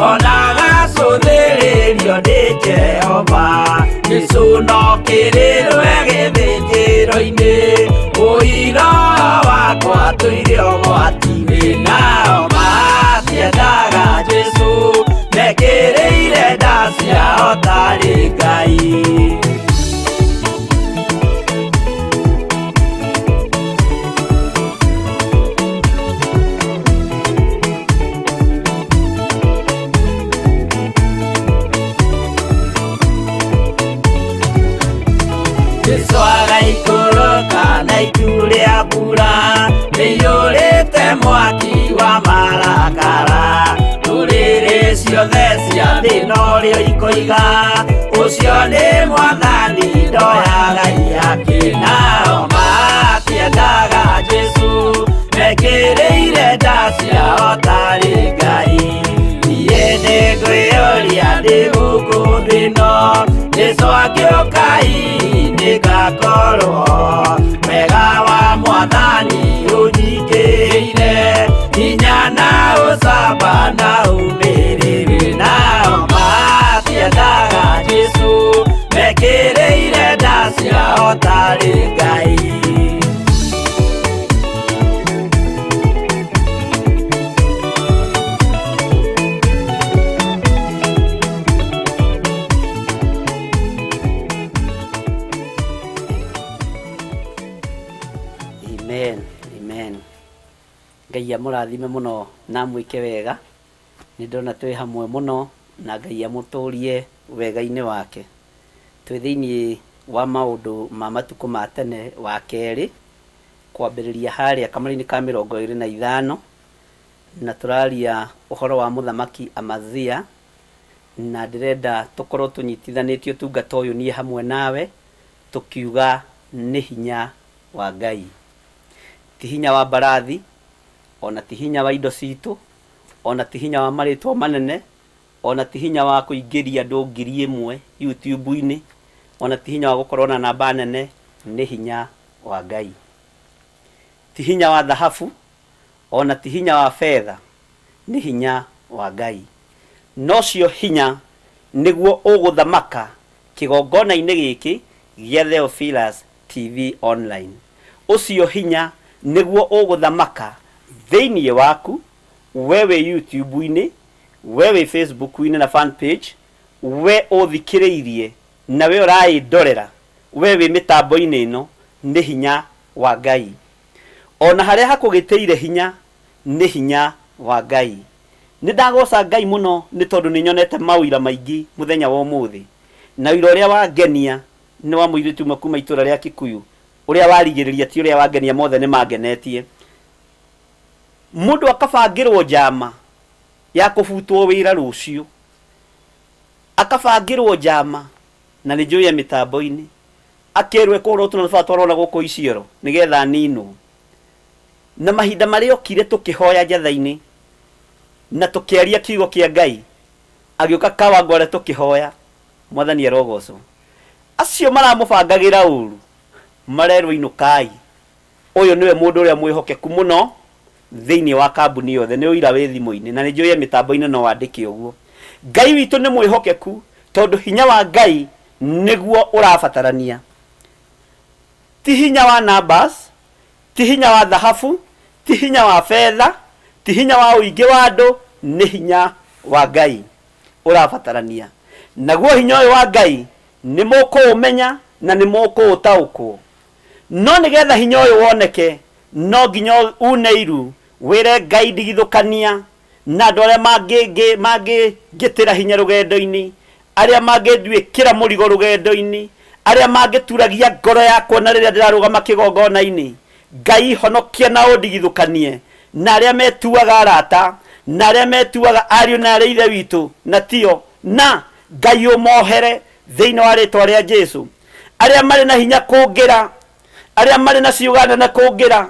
S3: ona agacũthĩrĩrio nĩ Jehova. Jesũ no kĩrĩrwe gĩthĩnjĩro-inĩ, ũira wakwa tũire ũgwati-inĩ. Nao matiendaga Jesũ, mekĩrĩire nda ciao tarĩ Ngai. Nĩikũrũka na itu rĩa mbura rĩiyũrĩte mwaki wa marakara. Ndũrĩrĩ ciothe cia thĩ norĩo ikoiga, ũcio nĩ Mwathani, ndoyaga ihaki. Nao matiendaga Jesũ, mekĩrĩire nda ciao tarĩ Ngai. Niĩ nĩngwĩyũria ndĩ gũkũ thĩ ĩno, Jesũ angĩũka hihi nĩngakorwo. Wega wa Mwathani ũnyingĩrĩire, hinya na ũcamba na ũmĩrĩru. Nao matiendaga Jesũ, mekĩrĩire nda ciao tarĩ Ngai.
S2: Amen, amen. Ngai amũrathime mũno na amwĩke wega. Nĩ ndona twĩ hamwe mũno na Ngai amũtũrie wega-inĩ wake. Twĩ thĩinĩ wa maũndũ ma matukũ ma tene wa kerĩ, kwambĩrĩria harĩa kamũri-inĩ ka 25, na tũraria ũhoro wa mũthamaki Amazia, na ndĩrenda tũkorwo tũnyitithanĩtie ũtungata ũyũ niĩ hamwe nawe, tũkiuga nĩ hinya wa Ngai. Ti hinya wa mbarathi, ona ti hinya wa indo citũ, ona ti hinya wa marĩtwa manene, ona ti hinya wa kũingĩria andũ 1000 YouTube-inĩ, ona ti hinya wa gũkorwo na namba nene, nĩ hinya wa Ngai. Ti hinya wa thahabu, ona ti hinya wa betha, nĩ hinya wa Ngai. Nocio hinya nĩguo ũgũthamaka kĩgongona-inĩ gĩkĩ gĩa Theophilus TV Online. Ũcio hinya nĩguo ũgũthamaka thĩinĩ waku, we wĩ YouTube-inĩ, we wĩ Facebook-inĩ na fan page, we ũthikĩrĩirie na we ũraĩndorera, we wĩ mĩtambo-inĩ ĩno, nĩ hinya wa Ngai. Ona harĩa hakũgĩtĩire hinya, nĩ hinya wa Ngai. Nĩ ndagoca Ngai mũno nĩ tondũ nĩ nyonete maũira maingĩ mũthenya wa ũmũthĩ. Na ũira ũrĩa wangenia nĩ wa mũirĩtu ũmwe kuma itũra rĩa Kikuyu, ũrĩa warigĩrĩria ti ũrĩa wangenia, mothe nĩ mangenetie. Mũndũ akabangĩrwo njama ya kũbutwo wĩra rũciũ, akabangĩrwo njama na nĩ njũĩ e mĩtambo-inĩ, akerwo ekũhũrwo tũna tũbaba twarona gũkũ Isiolo nĩgetha aninwo. Na mahinda marĩa okire tũkĩhoya njatha-inĩ na tũkĩaria kiugo kĩa Ngai, agĩũka Kawangware tũkĩhoya, Mwathani arogocwo. Acio maramũbangagĩra ũru marerwo inũkai, ũyũ nĩwe mũndũ ũrĩa mwĩhokeku mũno thĩinĩ wa kambuni yothe. Nĩ ũira wĩ thimũ-inĩ na nĩ njũĩ e mĩtambo-inĩ no wandĩke ũguo. Ngai witũ nĩ mwĩhokeku tondũ hinya wa Ngai nĩguo ũrabatarania. Ti hinya wa numbers, ti hinya wa thahabu, ti hinya wa betha, ti hinya wa ũingĩ wa andũ, nĩ hinya wa Ngai ũrabatarania. Naguo hinya ũyũ wa Ngai nĩ mũkũũmenya na nĩ mũkũũtaũkwo. No nĩgetha hinya ũyũ woneke, no nginya une iru wĩre Ngai ndigithũkania na andũ arĩa mangĩngĩtĩra hinya rũgendo-inĩ, arĩa mangĩnduĩkĩra mũrigo rũgendo-inĩ, arĩa mangĩturagia ngoro yakwa na rĩrĩa ndĩrarũgama kĩgongona-inĩ. Ngai honokia na ũndigithũkanie na arĩa metuaga arata, na arĩa metuaga ariũ na arĩa ithe witũ, na tio, na Ngai ũmohere thĩinĩ wa rĩtwa rĩa Jesu. Arĩa marĩ na hinya kũngĩra, arĩa marĩ na ciũga nene kũngĩra,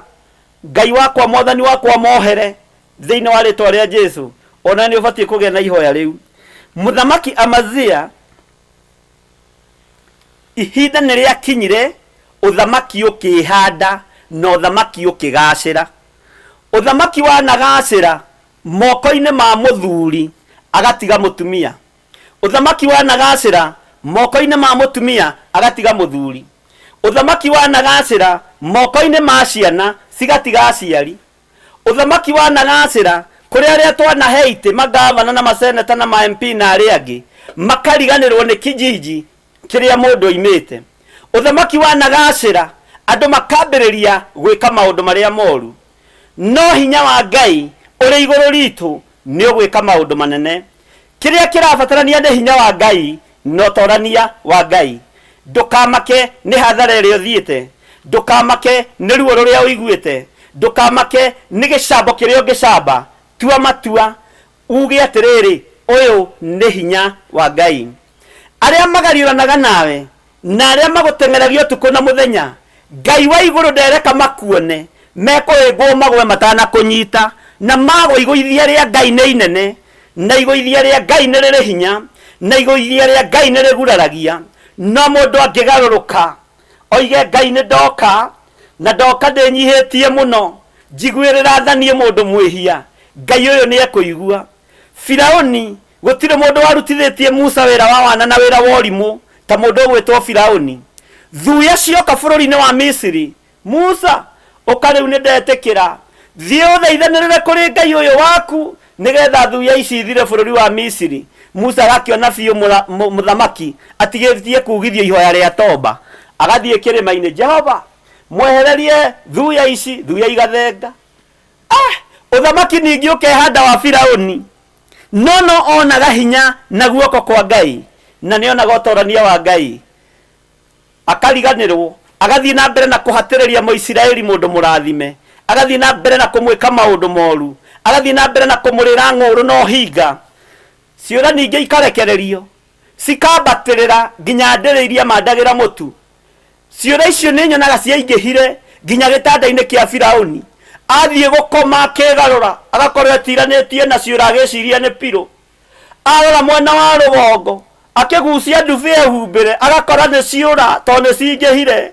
S2: Ngai wakwa, Mwathani wakwa, mohere thĩinĩ wa rĩtwa rĩa Jesu. Ona nĩ ũbatiĩ kũgĩa na ihoya rĩu. Mũthamaki Amazia, ihinda nĩ rĩakinyire ũthamaki ũkĩĩhanda na ũthamaki ũkĩgacĩra. Ũthamaki wanagacĩra moko-inĩ ma mũthuri agatiga mũtumia. Ũthamaki wanagacĩra moko-inĩ ma mũtumia agatiga mũthuri. Ũthamaki wanagacĩra moko-inĩ ma ciana cigatiga aciari. Ũthamaki wanagacĩra kũrĩ arĩa twanahe itĩ, magavana na maseneta na ma MP na arĩa angĩ, makariganĩrwo nĩ kijiji kĩrĩa mũndũ oimĩte. Ũthamaki wanagacĩra andũ makambĩrĩria gwĩka maũndũ marĩa moru. No hinya wa Ngai ũrĩ igũrũ ritũ nĩ ũgwĩka maũndũ manene. Kĩrĩa kĩrabatarania nĩ hinya wa Ngai na ũtorania wa Ngai.
S1: Ndũkamake nĩ hathara ĩrĩa ũthiĩte, ndũkamake nĩ ruo rũrĩa ũiguĩte, ndũkamake nĩ gĩcambo kĩrĩa ũngĩcamba. Tua matua uge atĩrĩrĩ, ũyũ nĩ hinya wa Ngai. Arĩa magariũranaga nawe na arĩa magũteng'eragia ũtukũ na mũthenya, Ngai wa igũrũ ndereka makuone, mekũhĩngwo magwe matanakũnyita. Na magwa igũithia rĩa Ngai nĩ inene, na igũithia rĩa Ngai nĩ rĩrĩ hinya, na igũithia rĩa Ngai nĩ rĩguraragia. No mũndũ angĩgarũrũka oige, Ngai nĩ ndoka, na ndoka ndĩnyihĩtie mũno, njiguĩrĩra tha niĩ mũndũ mwĩhia, Ngai ũyũ nĩ ekũigua. Firaũni, gũtirĩ mũndũ warutithĩtie Musa wĩra wa wana na wĩra wa ũrimũ ta mũndũ ũgwĩtwo Firaũni. Thuya cioka bũrũri-inĩ wa Misiri, Musa, ũka rĩu nĩ ndetĩkĩra. Thiĩ ũthaithanĩrĩre kũrĩ Ngai ũyũ waku nĩgetha thuya ici ithire bũrũri wa Misiri. Musa agakĩona biũ mũthamaki atigĩtie kugithio ihoya rĩa toba. Agathiĩ kĩrĩma-inĩ, Jehova, mwehererie thuya ici, thuya igathenga. Ah, ũthamaki ningĩ ũkehanda wa Firaũni. No no onaga hinya na guoko kwa Ngai, na nĩ onaga ũtorania wa Ngai. Akariganĩrwo, agathiĩ na mbere na kũhatĩrĩria Mũisiraeli mũndũ mũrathime, agathiĩ na mbere na kũmwĩka maũndũ moru, agathiĩ na mbere na kũmũrĩra ng'ũũrũ na ũhinga. Ciũra ningĩ ikarekererio, cikambatĩrĩra nginya ndĩrĩ iria mandagĩra mũtu. Ciũra icio nĩ nyonaga ciaingĩhire nginya gĩtanda-inĩ kĩa Firaũni. Athiĩ gũkoma akĩĩgarũra, agakorwo etiranĩtie na ciũra agĩciria nĩ pillow. Arora mwena wa rũgongo, akĩgucia ndubĩ ehumbĩre, agakora nĩ ciũra tondũ nĩ cingĩhire.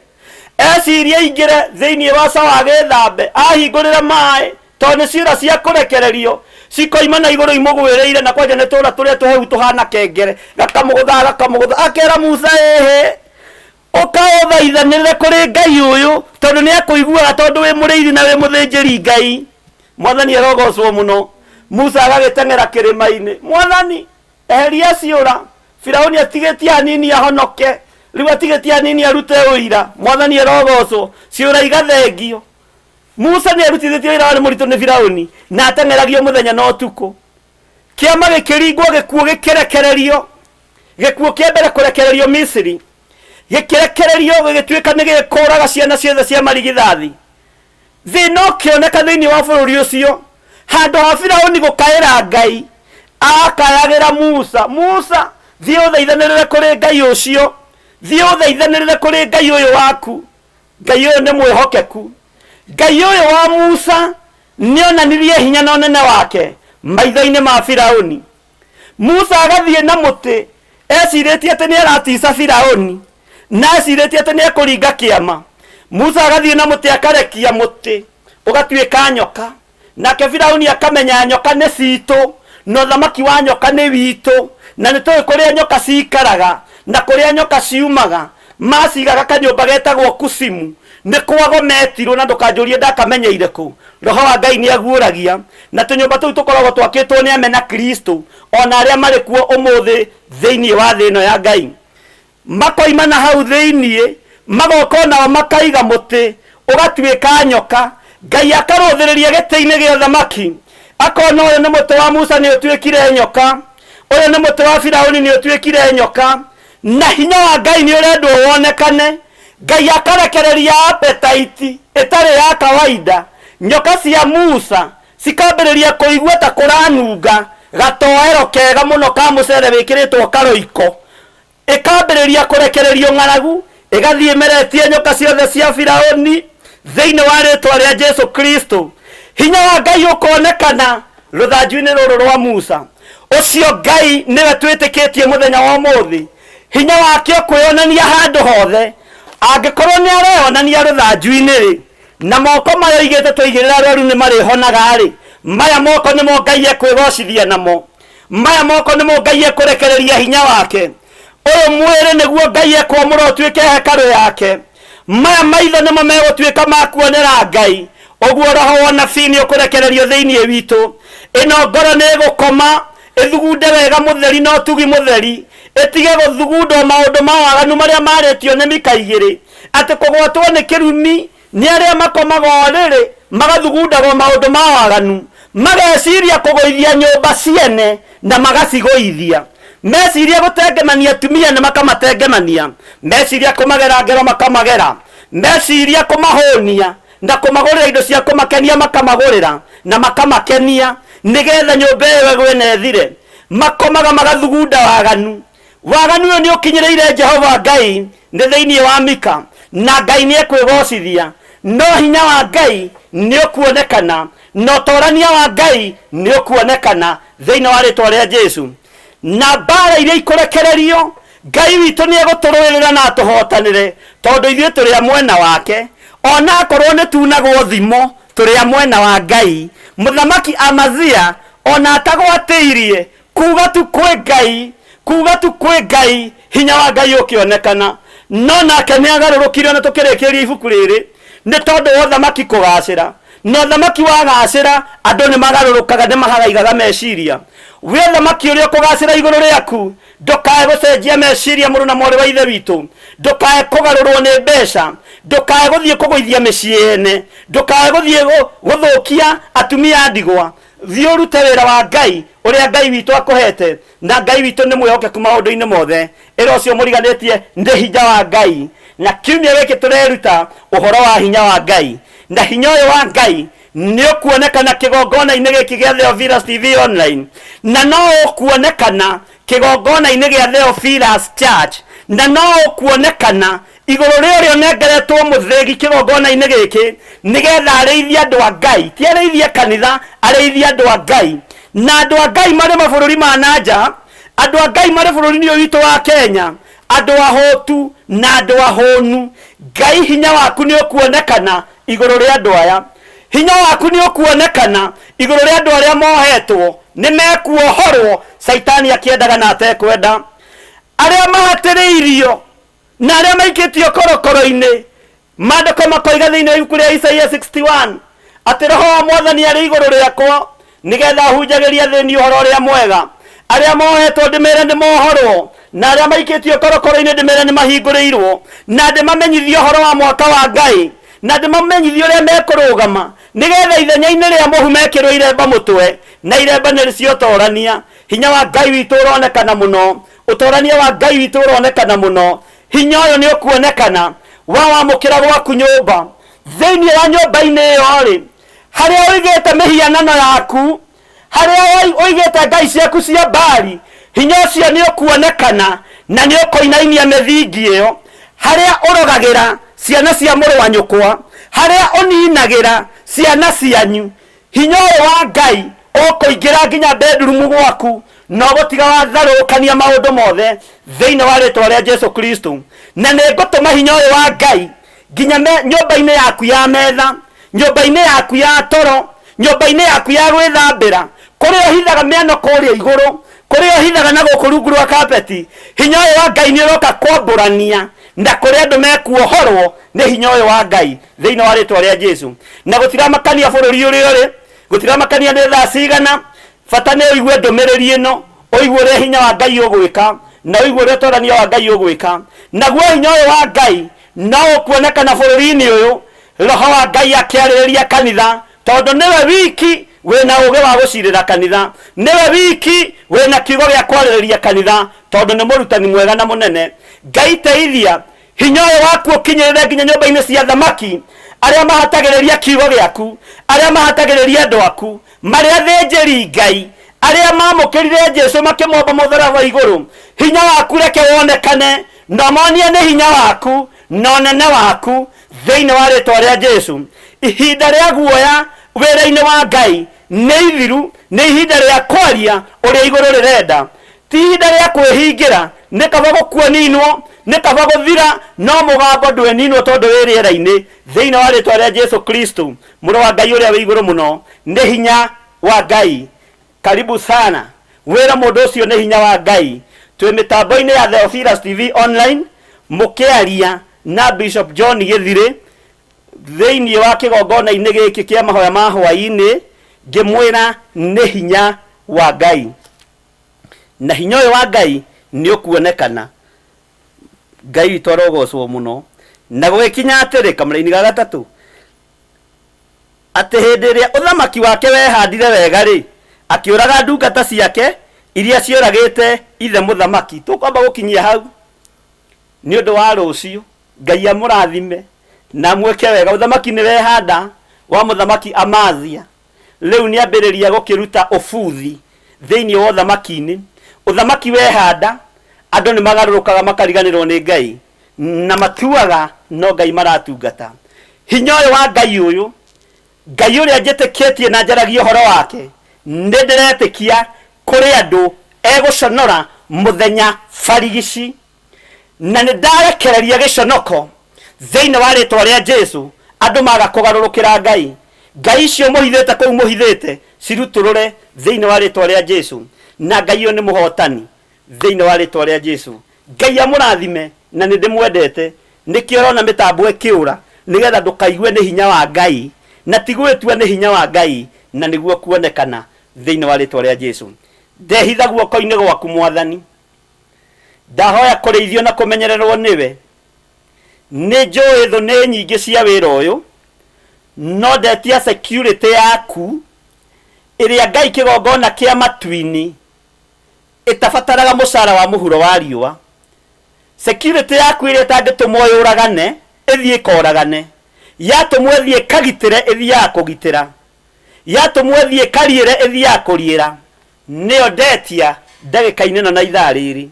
S1: Eciria aingĩre thĩinĩ wa cawa agĩthambe, ahingũrĩre maĩ tondũ nĩ ciũra cia kũrekererio, cikoima na igũrũ imũgwĩrĩire, na kwanja nĩ tũra tũrĩa tũhehu tũhana kengere, gakamũgũtha gakamũgũtha, akera Musa, ĩhĩ, ũka ũthaithanĩrĩre kũrĩ Ngai ũyũ, tondũ nĩ akũiguaga, tondũ wĩ mũrĩithi na wĩ mũthĩnjĩri Ngai. Mwathani arogocwo mũno. Musa agagĩteng'era kĩrĩma-inĩ, Mwathani, eheria ciũra. Firauni atigĩtie hanini ahonoke, rĩu atigĩtie hanini arute ũira. Mwathani arogocwo. Ciũra igathengio. Musa nĩ arutithĩtio wĩra warĩ mũritũ nĩ Firauni, na ateng'eragio mũthenya na ũtukũ. Kĩama gĩkĩringwo, gĩkuũ gĩkĩrekererio. Gĩkuũ kĩa mbere kũrekererio Misiri, gĩkĩrekererio gĩgĩtuĩka nĩ gĩkũraga ciana ciothe cia marigithathi. Thĩna ũkĩoneka thĩinĩ wa bũrũri ũcio. Handũ ha Firauni gũkaĩra Ngai, akayagĩra Musa, Musa, thiĩ ũthaithanĩrĩre kũrĩ Ngai ũcio, thiĩ ũthaithanĩrĩre kũrĩ Ngai ũyũ waku. Ngai ũyũ nĩ mwĩhokeku. Ngai ũyũ wa Musa nĩonanirie hinya na ũnene wake maitho-inĩ ma Firauni. Musa agathiĩ na mũtĩ ecirĩtie atĩ nĩ aratica Firauni na ecirĩtie atĩ nĩ ekũringa kĩama. Musa agathiĩ na mũtĩ akarekia mũtĩ ũgatuĩka nyoka. Nake Firauni akamenya nyoka nĩ citũ na ũthamaki wa nyoka nĩ witũ, na nĩ tũĩ kũrĩa nyoka cikaraga na kũrĩa nyoka ciumaga. Macigaga kanyũmba getagwo Kusimu, nĩ kwago metirwo, na ndũkanjũrie ndakamenyeire kũ. Roho wa Ngai nĩ aguũragia, na tũnyũmba tũu tũkoragwo twakĩtwo nĩ amena Kristo o na arĩa marĩ kuo ũmũthĩ thĩinĩ wa thĩ ĩno ya Ngai. Makoima na hau thĩinĩ, magoka o nao makaiga mũtĩ ũgatuĩka nyoka. Ngai akarũthĩrĩria gĩtĩ-inĩ gĩa ũthamaki, akona ũyũ nĩ mũtĩ wa Musa nĩ ũtuĩkire nyoka, ũyũ nĩ mũtĩ wa Firauni nĩ ũtuĩkire nyoka, na hinya wa Ngai nĩ ũrendwo wonekane. Ngai akarekereria appetite ĩtarĩ ya kawaida. Nyoka cia Musa cikambĩrĩria kũigua ta kũranunga gatoero kega mũno ka mũcere wĩkĩrĩtwo karoiko. Ĩkambĩrĩria kũrekererio ng'aragu, ĩgathiĩ ĩmeretie nyoka ciothe cia Firauni thĩinĩ wa rĩtwa rĩa Jesu Kristo. Hinya wa Ngai ũkonekana rũthanju-inĩ rũrũ rwa Musa. Ũcio Ngai nĩwe twĩtĩkĩtie mũthenya wa ũmũthĩ. Hinya wake ũkwĩonania handũ hothe. Angĩkorwo nĩ areyonania rũthanju-inĩ-rĩ, na moko maya oigĩte twaigĩrĩra arwaru nĩ marĩhonaga-rĩ, maya moko nĩmo Ngai ekwĩgocithia namo. Maya moko nĩmo Ngai ekũrekereria hinya wake. Ũyũ mwĩrĩ nĩguo Ngai ekwamũra ũtuĩke hekarũ yake. Maya maitho nĩmo megũtuĩka ma kuonera Ngai. Ũguo roho wa ũnabii nĩ ũkũrekererio thĩinĩ witũ. Ĩno ngoro nĩ ĩgũkoma ĩthugunde wega mũtheri na ũtugi mũtheri, ĩtige gũthugundwo maũndũ ma waganu marĩa marĩtio nĩ mika igĩrĩ, atĩ kũgwatwo nĩ kĩrumi nĩ arĩa makomaga ũrĩrĩ magathugundagwo maũndũ ma waganu, mageciria kũgũithia nyũmba ciene na magacigũithia. Meciria gũtengemania atumia nĩ makamatengemania, meciria kũmagera ngero makamagera, meciria kũmahũnia na kũmagũrĩra indo cia kũmakenia makamagũrĩra na makamakenia, nĩgetha nyũmba ĩyo ĩgwe na ĩthire. Makomaga magathugunda waganu. Waganu ũyũ nĩ ũkinyĩrĩire Jehova Ngai nĩ thĩinĩ wa Mika, na Ngai nĩ ekwĩgocithia. No hinya wa Ngai nĩ ũkuonekana, na ũtorania wa Ngai nĩ ũkuonekana thĩinĩ wa rĩtwa rĩa Jesu. Na mbara iria ikũrekererio, Ngai witũ nĩ egũtũrũĩrĩra na atũhotanĩre, tondũ ithuĩ tũrĩ a mwena wake. Ona akorwo nĩ tunagwo thimo, tũrĩ a mwena wa Ngai. Mũthamaki Amazia ona atagwatĩirie kuga tu kwĩ Ngai, kuga tu kwĩ Ngai, hinya wa Ngai ũkĩonekana. No nake nĩ agarũrũkire ona tũkĩrĩkĩrĩria ibuku rĩrĩ, nĩ tondũ wa ũthamaki kũgacĩra. Na ũthamaki wagacĩra, andũ nĩ magarũrũkaga, nĩ maharaigaga meciria. Wĩ ũthamaki ũrĩa ũkũgacĩra igũrũ rĩaku, ndũkae gũcenjia meciria mũrũ na mwarĩ wa ithe witũ, ndũkae kũgarũrwo nĩ mbeca, ndũkae gũthiĩ kũgũithia mĩciĩ ene, ndũkae gũthiĩ gũthũkia atumia a ndigwa. Thiĩ ũrute wĩra wa Ngai ũrĩa Ngai witũ akũhete, na Ngai witũ nĩ mwĩhokeku maũndũ-inĩ mothe. Ĩra ũcio mũriganĩtie nĩ hinya wa Ngai. Na kiumia gĩkĩ tũreruta ũhoro wa hinya wa Ngai, na hinya ũyũ wa Ngai nĩ ũkuonekana kĩgongona-inĩ gĩkĩ gĩa Theophilus TV Online, na no ũkuonekana kĩgongona-inĩ gĩa Theophilus Church, na no ũkuonekana igũrũ rĩa ũrĩa ũnengeretwo mũthĩgi kĩgongona-inĩ gĩkĩ, nĩgetha arĩithie andũ a Ngai, ti arĩithie kanitha, arĩithie andũ a Ngai. Na andũ a Ngai marĩ mabũrũri ma na nja, andũ a Ngai marĩ bũrũri-inĩ ũyũ witũ wa Kenya, andũ ahũtu na andũ ahũnu. Ngai hinya waku nĩ ũkuonekana igũrũ rĩa andũ aya. Hinya waku nĩ ũkuonekana igũrũ rĩa andũ arĩa mohetwo, nĩ mekuohorwo Caitani akĩendaga na atekwenda. Arĩa mahatĩrĩirio na arĩa maikĩtio korokoro-inĩ, maandĩko makoiga thĩinĩ wa ibuku rĩa Isaia 61 atĩ roho wa mwathani arĩ igũrũ rĩakwa nĩgetha hunjagĩrie athĩni ũhoro ũrĩa mwega, arĩa mohetwo ndĩmere nĩ mohorwo, na arĩa maikĩtio korokoro-inĩ ndĩmere nĩ mahingũrĩirwo, na ndĩmamenyithie ũhoro wa mwaka wa Ngai, na ndĩmamenyithie ũrĩa mekũrũgama, nĩgetha ithenya-inĩ rĩa mũhu mekĩrwo iremba mũtwe, na iremba nĩ ciotorania. Hinya wa Ngai witũ ũronekana mũno, ũtorania wa Ngai witũ ũronekana mũno. Hinya ũyũ nĩ ũkuonekana wawamũkĩra gwaku nyũmba. Thĩinĩ wa nyũmba-inĩ ĩyo rĩ, harĩa ũigĩte mĩhianano yaku, harĩa ũigĩte ngai ciaku cia Baali, hinya ũcio nĩ ũkuonekana na nĩ ũkũinainia mĩthingi ĩyo. Harĩa ũrogagĩra ciana cia mũrũ wa nyũkwa, harĩa ũninagĩra ciana cianyu, hinya ũyũ wa Ngai ũkũingĩra nginya bedroom gwaku na ũgũtiga watharũrũkania maũndũ mothe thĩinĩ wa rĩtwa rĩa Jesu Kristo. Na nĩ ngũtũma hinya ũyũ wa Ngai nginya nyũmba-inĩ yaku ya metha, nyũmba-inĩ yaku ya toro, nyũmba-inĩ yaku ya gwĩthambĩra, kũrĩa ũhithaga mĩano kũrĩa igũrũ, kũrĩa ũhithaga na gũkũ rungu rwa kapeti. Hinya ũyũ wa Ngai nĩ ũroka kwambũrania na kũrĩa andũ mekuohorwo nĩ hinya ũyũ wa Ngai thĩinĩ wa rĩtwa rĩa Jesu. Na gũtiramakania bũrũri ũrĩa ũrĩ, gũtiramakania nĩ thaa cigana, bata nĩ ũigue ndũmĩrĩri ĩno, ũigue ũrĩa hinya wa Ngai ũgwĩka, na ũigue ũrĩa ũtorania wa Ngai ũgwĩka. Naguo hinya ũyũ wa Ngai no ũkuonekana bũrũri-inĩ ũyũ, roho wa Ngai akĩarĩrĩria kanitha, tondũ nĩwe wiki wĩna ũgĩ wa gũcirĩra kanitha, nĩwe wiki wĩna kiugo gĩa kwarĩrĩria kanitha, tondũ nĩ mũrutani mwega na mũnene. Ngai teithia hinya ũyũ waku ũkinyĩrĩre nginya nyũmba-inĩ cia thamaki, arĩa mahatagĩrĩria kiugo gĩaku, arĩa mahatagĩrĩria andũ aku, marĩ athĩnjĩri Ngai, arĩa maamũkĩrire Jesu makĩmwamba mũtharaba igũrũ. Hinya waku reke wonekane na ũmonie nĩ hinya waku na ũnene waku thĩinĩ wa rĩtwa rĩa Jesu. Ihinda rĩa guoya wĩra-inĩ wa Ngai nĩ ithiru, nĩ ihinda rĩa kwaria ũrĩa igũrũ rĩrenda. Ti ihinda rĩa kwĩhingĩra, nĩ kaba gũkua ninwo, nĩ kaba gũthira, no mũgambo ndwĩninwo tondũ wĩ rĩera-inĩ thĩinĩ wa rĩtwa rĩa Jesu Kristo, mũrũ wa Ngai ũrĩa wĩ igũrũ mũno. Nĩ hinya wa Ngai. Karibu sana. Wĩra mũndũ ũcio nĩ hinya wa Ngai. Twĩ mĩtambo-inĩ ya Theophilus TV Online mũkĩaria na Bishop John Gĩthirĩ thĩinĩ wa kĩgongona-inĩ gĩkĩ kĩa mahoya ma hwaĩ-inĩ, ngĩmwĩra nĩ hinya wa Ngai. Na hinya ũyũ wa Ngai nĩ ũkuonekana. Ngai witũ arogocwo mũno. Na gũgĩkinya atĩrĩ, kamũraini ga gatatũ, atĩ hĩndĩ ĩrĩa ũthamaki wake wehandire wega-rĩ, akĩũraga ndungata ciake Iria cioragĩte ithe mũthamaki. Tũkwamba gũkinyia hau nĩ ũndũ wa rũciũ. Ngai amũrathime na amwĩke wega. Ũthamaki nĩ wehanda wa mũthamaki Amazia. Rĩu nĩ ambĩrĩria gũkĩruta ũbuthi thĩinĩ wa ũthamaki-inĩ. Ũthamaki wehanda, andũ nĩ magarũrũkaga makariganĩrwo nĩ Ngai na matuaga no Ngai maratungata. Hinya ũyũ wa Ngai ũyũ, Ngai ũrĩa njĩtĩkĩtie na njaragia ũhoro wake, nĩ ndĩretĩkia kũrĩ andũ egũconora mũthenya barigici. Na nĩ ndarekereria gĩconoko thĩinĩ wa rĩtwa rĩa Jesu, andũ maga kũgarũrũkĩra Ngai. Ngai icio mũhithĩte kũu mũhithĩte cirutũrũre thĩinĩ wa rĩtwa rĩa Jesu. Na Ngai ũyũ nĩ mũhotani thĩinĩ wa rĩtwa rĩa Jesu. Ngai amũrathime na nĩ ndĩmwendete. Nĩkĩo ũrona mĩtambo ĩkĩũra, nĩgetha ndũkaigue nĩ hinya wa Ngai, na ti gwĩtua nĩ hinya wa Ngai, na nĩguo kuonekana thĩinĩ wa rĩtwa rĩa Jesu. Ndehitha guoko-inĩ gwaku Mwathani. Ndahoya kũrĩithio na kũmenyererwo nĩwe. Nĩ njũĩ thũ nĩ nyingĩ cia wĩra ũyũ, no ndetia security yaku ĩrĩa Ngai kĩgongona kĩa matu-inĩ ĩtabataraga mũcara wa mũhuro wa riũa. Security yaku ĩrĩa ĩtangĩtũmwo yũragane, ĩthiĩ ĩkoragane. Yatũmwo ĩthiĩ ĩkagitĩre, ĩthiaga kũgitĩra. Yatũmwo ĩthiĩ ĩkariĩre, ĩthiaga kũriĩra. Nĩyo ndetia ndagĩka-inĩ ĩno na ithaa rĩrĩ.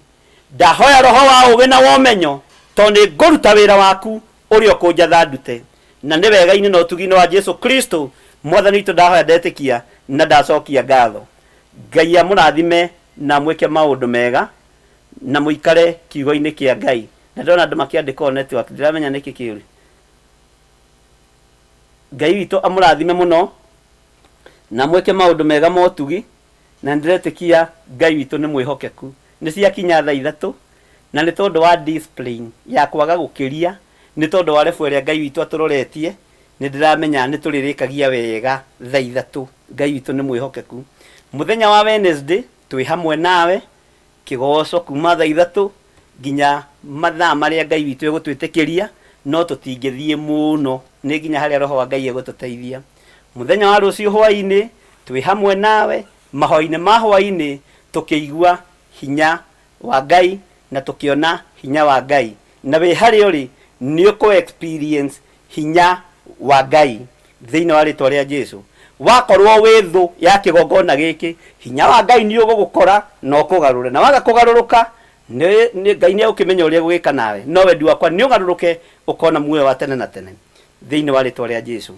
S1: Ndahoya roho wa ũũgĩ na wa ũmenyo, tondũ nĩ ngũruta wĩra waku ũrĩa ũkũnjatha ndute. Na nĩ wega-inĩ na ũtugi-inĩ wa Jesu Kristo Mwathani witũ ndahoya ndetĩkia na ndacokia ngatho. Ngai amũrathime na amwĩke maũndũ mega na mũikare kiugo-inĩ kĩa Ngai. Na ndĩrona andũ makĩandĩka ũũ network, ndiramenya nĩkĩ kĩũru. Ngai witũ amũrathime mũno na amwĩke maũndũ mega ma ũtugi, na nĩndĩretĩkia Ngai witũ nĩ mwĩhokeku. Nĩ ciakinya thaa ithatũ, na nĩ tondũ wa discipline ya kwaga gũkĩria, nĩ tondũ wa level ĩrĩa Ngai witũ atũroretie, nĩ ndĩramenya nĩ tũrĩrĩkagia wega thaa ithatũ. Ngai witũ nĩ mwĩhokeku. Mũthenya wa Wednesday twĩ hamwe nawe, kĩgoco kuma thaa ithatũ nginya mathaa marĩa Ngai witũ egũtwĩtĩkĩria, no tũtingĩthiĩ mũno, nĩ nginya harĩa Roho wa Ngai egũtũteithia. Mũthenya wa rũciũ hwaĩ-inĩ twĩ hamwe nawe mahoya-inĩ ma hwaĩ-inĩ tũkĩigua hinya wa Ngai na tũkĩona hinya wa Ngai. Na wĩ harĩa ũrĩ nĩ ũkũ experience hinya wa Ngai thĩinĩ wa rĩtwa rĩa Jesu. Wakorwo wĩ thũ ya kĩgongona gĩkĩ, hinya wa Ngai nĩ ũgũgũkora na ũkũgarũre. Na waga kũgarũrũka, Ngai nĩ egũkĩmenya ũrĩa egũgĩka nawe. No wendi wakwa nĩ ũgarũrũke ũkona muoyo wa tene na tene thĩinĩ wa rĩtwa rĩa Jesu.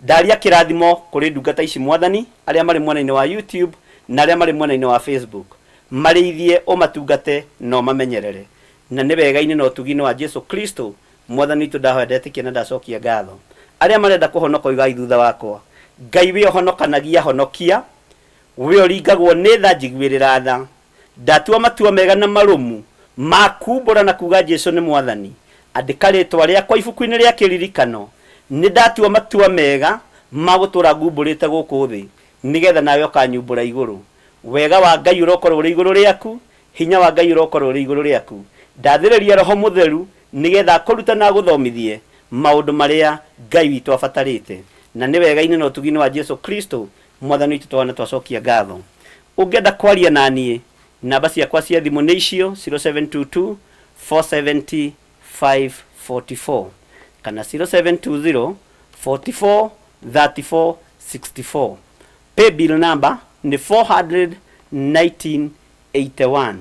S1: Ndaria kĩrathimo kũrĩ ndungata ici Mwathani, arĩa marĩ mwena-inĩ wa YouTube na arĩa marĩ mwena-inĩ wa Facebook. Marĩithie, ũmatungate na ũmamenyerere. Na nĩ wega-inĩ na ũtugi-inĩ wa Jesu Kristo Mwathani witũ ndahoya ndetĩkia na ndacokia ngatho. Arĩa marenda kũhonoka ugai thutha wakwa, Ngai we ũhonokanagia honokia, we ũringagwo nĩ tha njiguĩrĩra tha. Ndatua matua mega na marũmu ma kumbũra na kuga Jesu nĩ Mwathani. Andĩka rĩtwa rĩakwa ibuku-inĩ rĩa kĩririkano. Nĩ ndatua matua mega ma gũtũra ngumbũrĩte gũkũ thĩ, nĩgetha nawe ũkanyumbũra igũrũ. Wega wa Ngai ũrokorwo ũrĩ igũrũ rĩaku, hinya wa Ngai ũrokorwo ũrĩ igũrũ rĩaku. Ndathĩrĩria Roho Mũtheru nĩgetha akũrute na agũthomithie maũndũ marĩa Ngai witũ abatarĩte. Na nĩ wega-inĩ na ũtugi-inĩ wa Jesu Kristo Mwathani witũ twana twacokia ngatho. Ũngĩenda kwaria na niĩ, namba ciakwa cia thimũ nĩ icio, 0722 470 544 kana 0720 44 34 64. Paybill number nĩ 41981.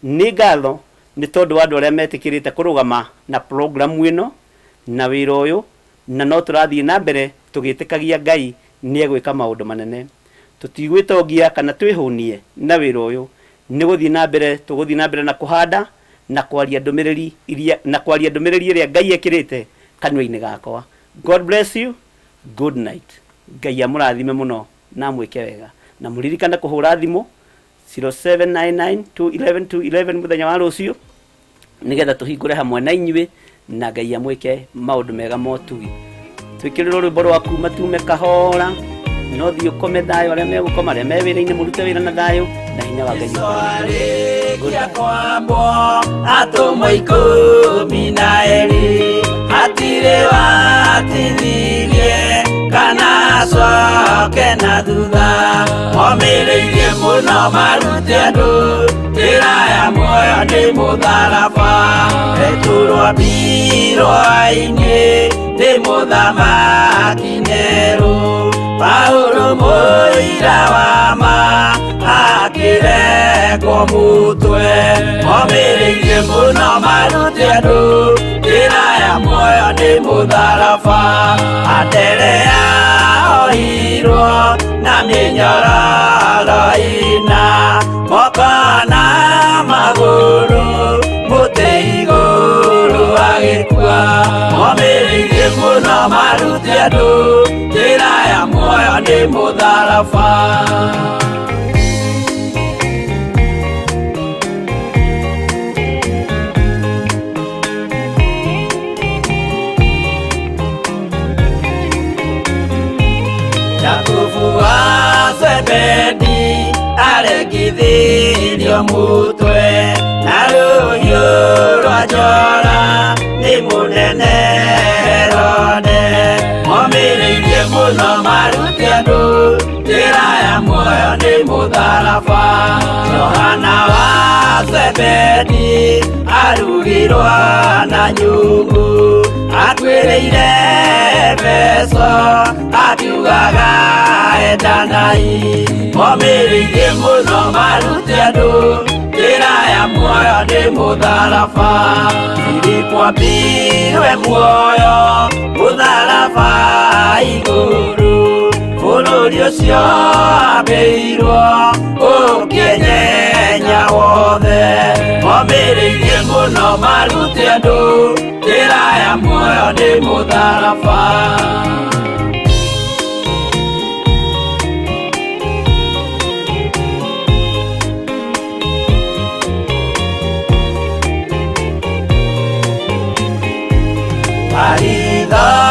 S1: Nĩ ngatho nĩ tondũ wa andũ arĩa metĩkĩrĩte kũrũgama na programu ĩno na wĩra ũyũ, na no tũrathiĩ na mbere tũgĩtĩkagia Ngai nĩ egwĩka maũndũ manene. Tũtigwĩtongia kana twĩhũnie na wĩra ũyũ, nĩ gũthiĩ na mbere tũgũthiĩ na mbere na kũhanda na kwaria ndũmĩrĩri iria na kwaria ndũmĩrĩri ĩrĩa Ngai ekĩrĩte kanua-inĩ gakwa. God bless you. Good night. Ngai amũrathime mũno na amwĩke wega. Na mũririkane kũhũra thimũ 0799 211 211 mũthenya wa rũciũ nĩgetha tũhingũre hamwe na inyuĩ na Ngai amwĩke maũndũ mega motugi. Twĩkĩrĩrwo rwĩmbo rwa kuma tume kahora no thiĩ ũkome thayũ, arĩa megũkoma, arĩa me wĩra-inĩ mũrute wĩra na thayũ na hinya wa Ngai.
S3: Arĩkia kwambwo atũmwo 12 hatirĩ watithirie kana. Ndũgacoke na thutha, momĩrĩirie mũno marute andũ njĩra ya muoyo nĩ mũtharaba. Petero ambirwo-inĩ nĩ mũthamaki Nero, Paulo mũira wa ma akĩrekwo mũtwe. Momĩrĩirie mũno marute andũ njĩra ya muoyo nĩ mũtharaba. Anderea ohirwo na mĩnyororo ĩna, moko na magũrũ mũtĩ igũrũ agĩkua. Momĩrĩirie mũno marute andũ njĩra ya muoyo nĩ mũtharaba. Jakubu wa Zebedi aregithirio mutwe na rũhiũ rwa njora nĩ mũnene Herode. Momĩrĩirie mũno marute andũ njĩra ya muoyo nĩ mũtharaba. Johana wa Zebedi arugirwo na nyungu, atuĩrĩire Efeso akiugaga endanai. Momĩrĩirie mũno marute andũ njĩra ya muoyo nĩ mũtharaba. Filipo ambirwe muoyo mũtharaba igũrũ, bũrũri ũcio ambĩirwo ũkĩnyenya wothe. Momĩrĩirie mũno marute andũ njĩra ya muoyo nĩ mũtharaba.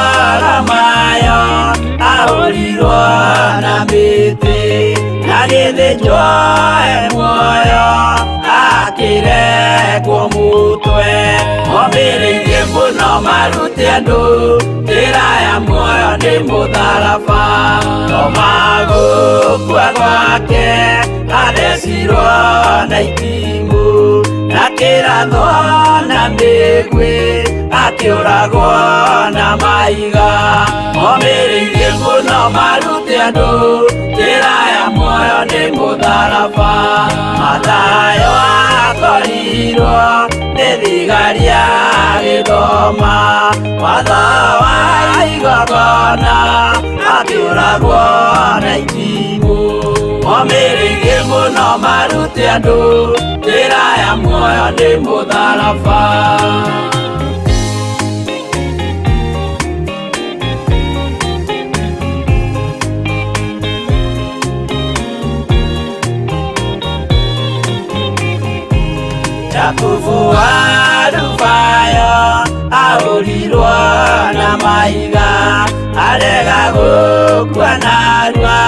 S3: Maritharamayo ahũrirwo na mĩtĩ, na gĩthĩnjwo e muoyo akĩrekwo mũtwe. Momĩrĩirie mũno marute andũ njĩra ya muoyo nĩ mũtharaba. Toma gũkua gwake athecirwo na itimũ, na kĩrathwo na mĩguĩ akĩũragwo na mahiga. Momĩrĩirie mũno marute andũ njĩra ya muoyo nĩ mũtharaba. Mathayo akorirwo nĩ thigari agĩthoma watho wa igongona, akĩũragwo na itimũ. Momĩrĩirie mũno marute andũ njĩra ya muoyo nĩ mũtharaba. Jakubu wa Alufayo ahũrirwo na mahiga, arega gũkua narua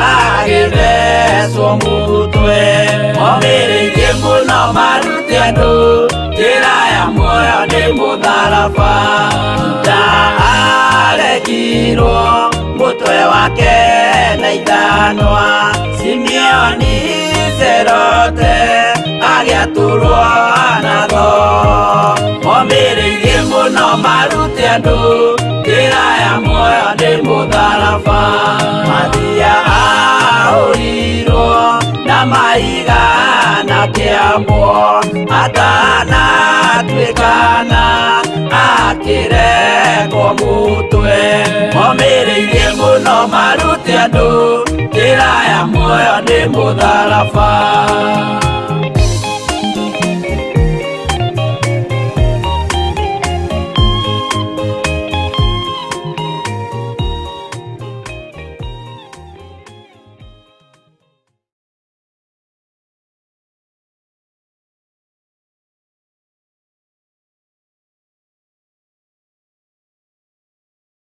S3: agĩthecwo mũtwe. Momĩrĩirie mũno marute andũ njĩra ya muoyo nĩ mũtharaba. Juda aregirwo mũtwe wake na ithanwa, Simeoni Serote agĩatũrwo na thoo. Momĩrĩirie mũno marute andũ njĩra ya muoyo nĩ mũtharaba. Mathia ahũrirwo na mahiga na kĩambwo, atanatuĩkana akĩrekwo mũtwe. Momĩrĩirie mũno marute andũ njĩra ya muoyo nĩ mũtharaba.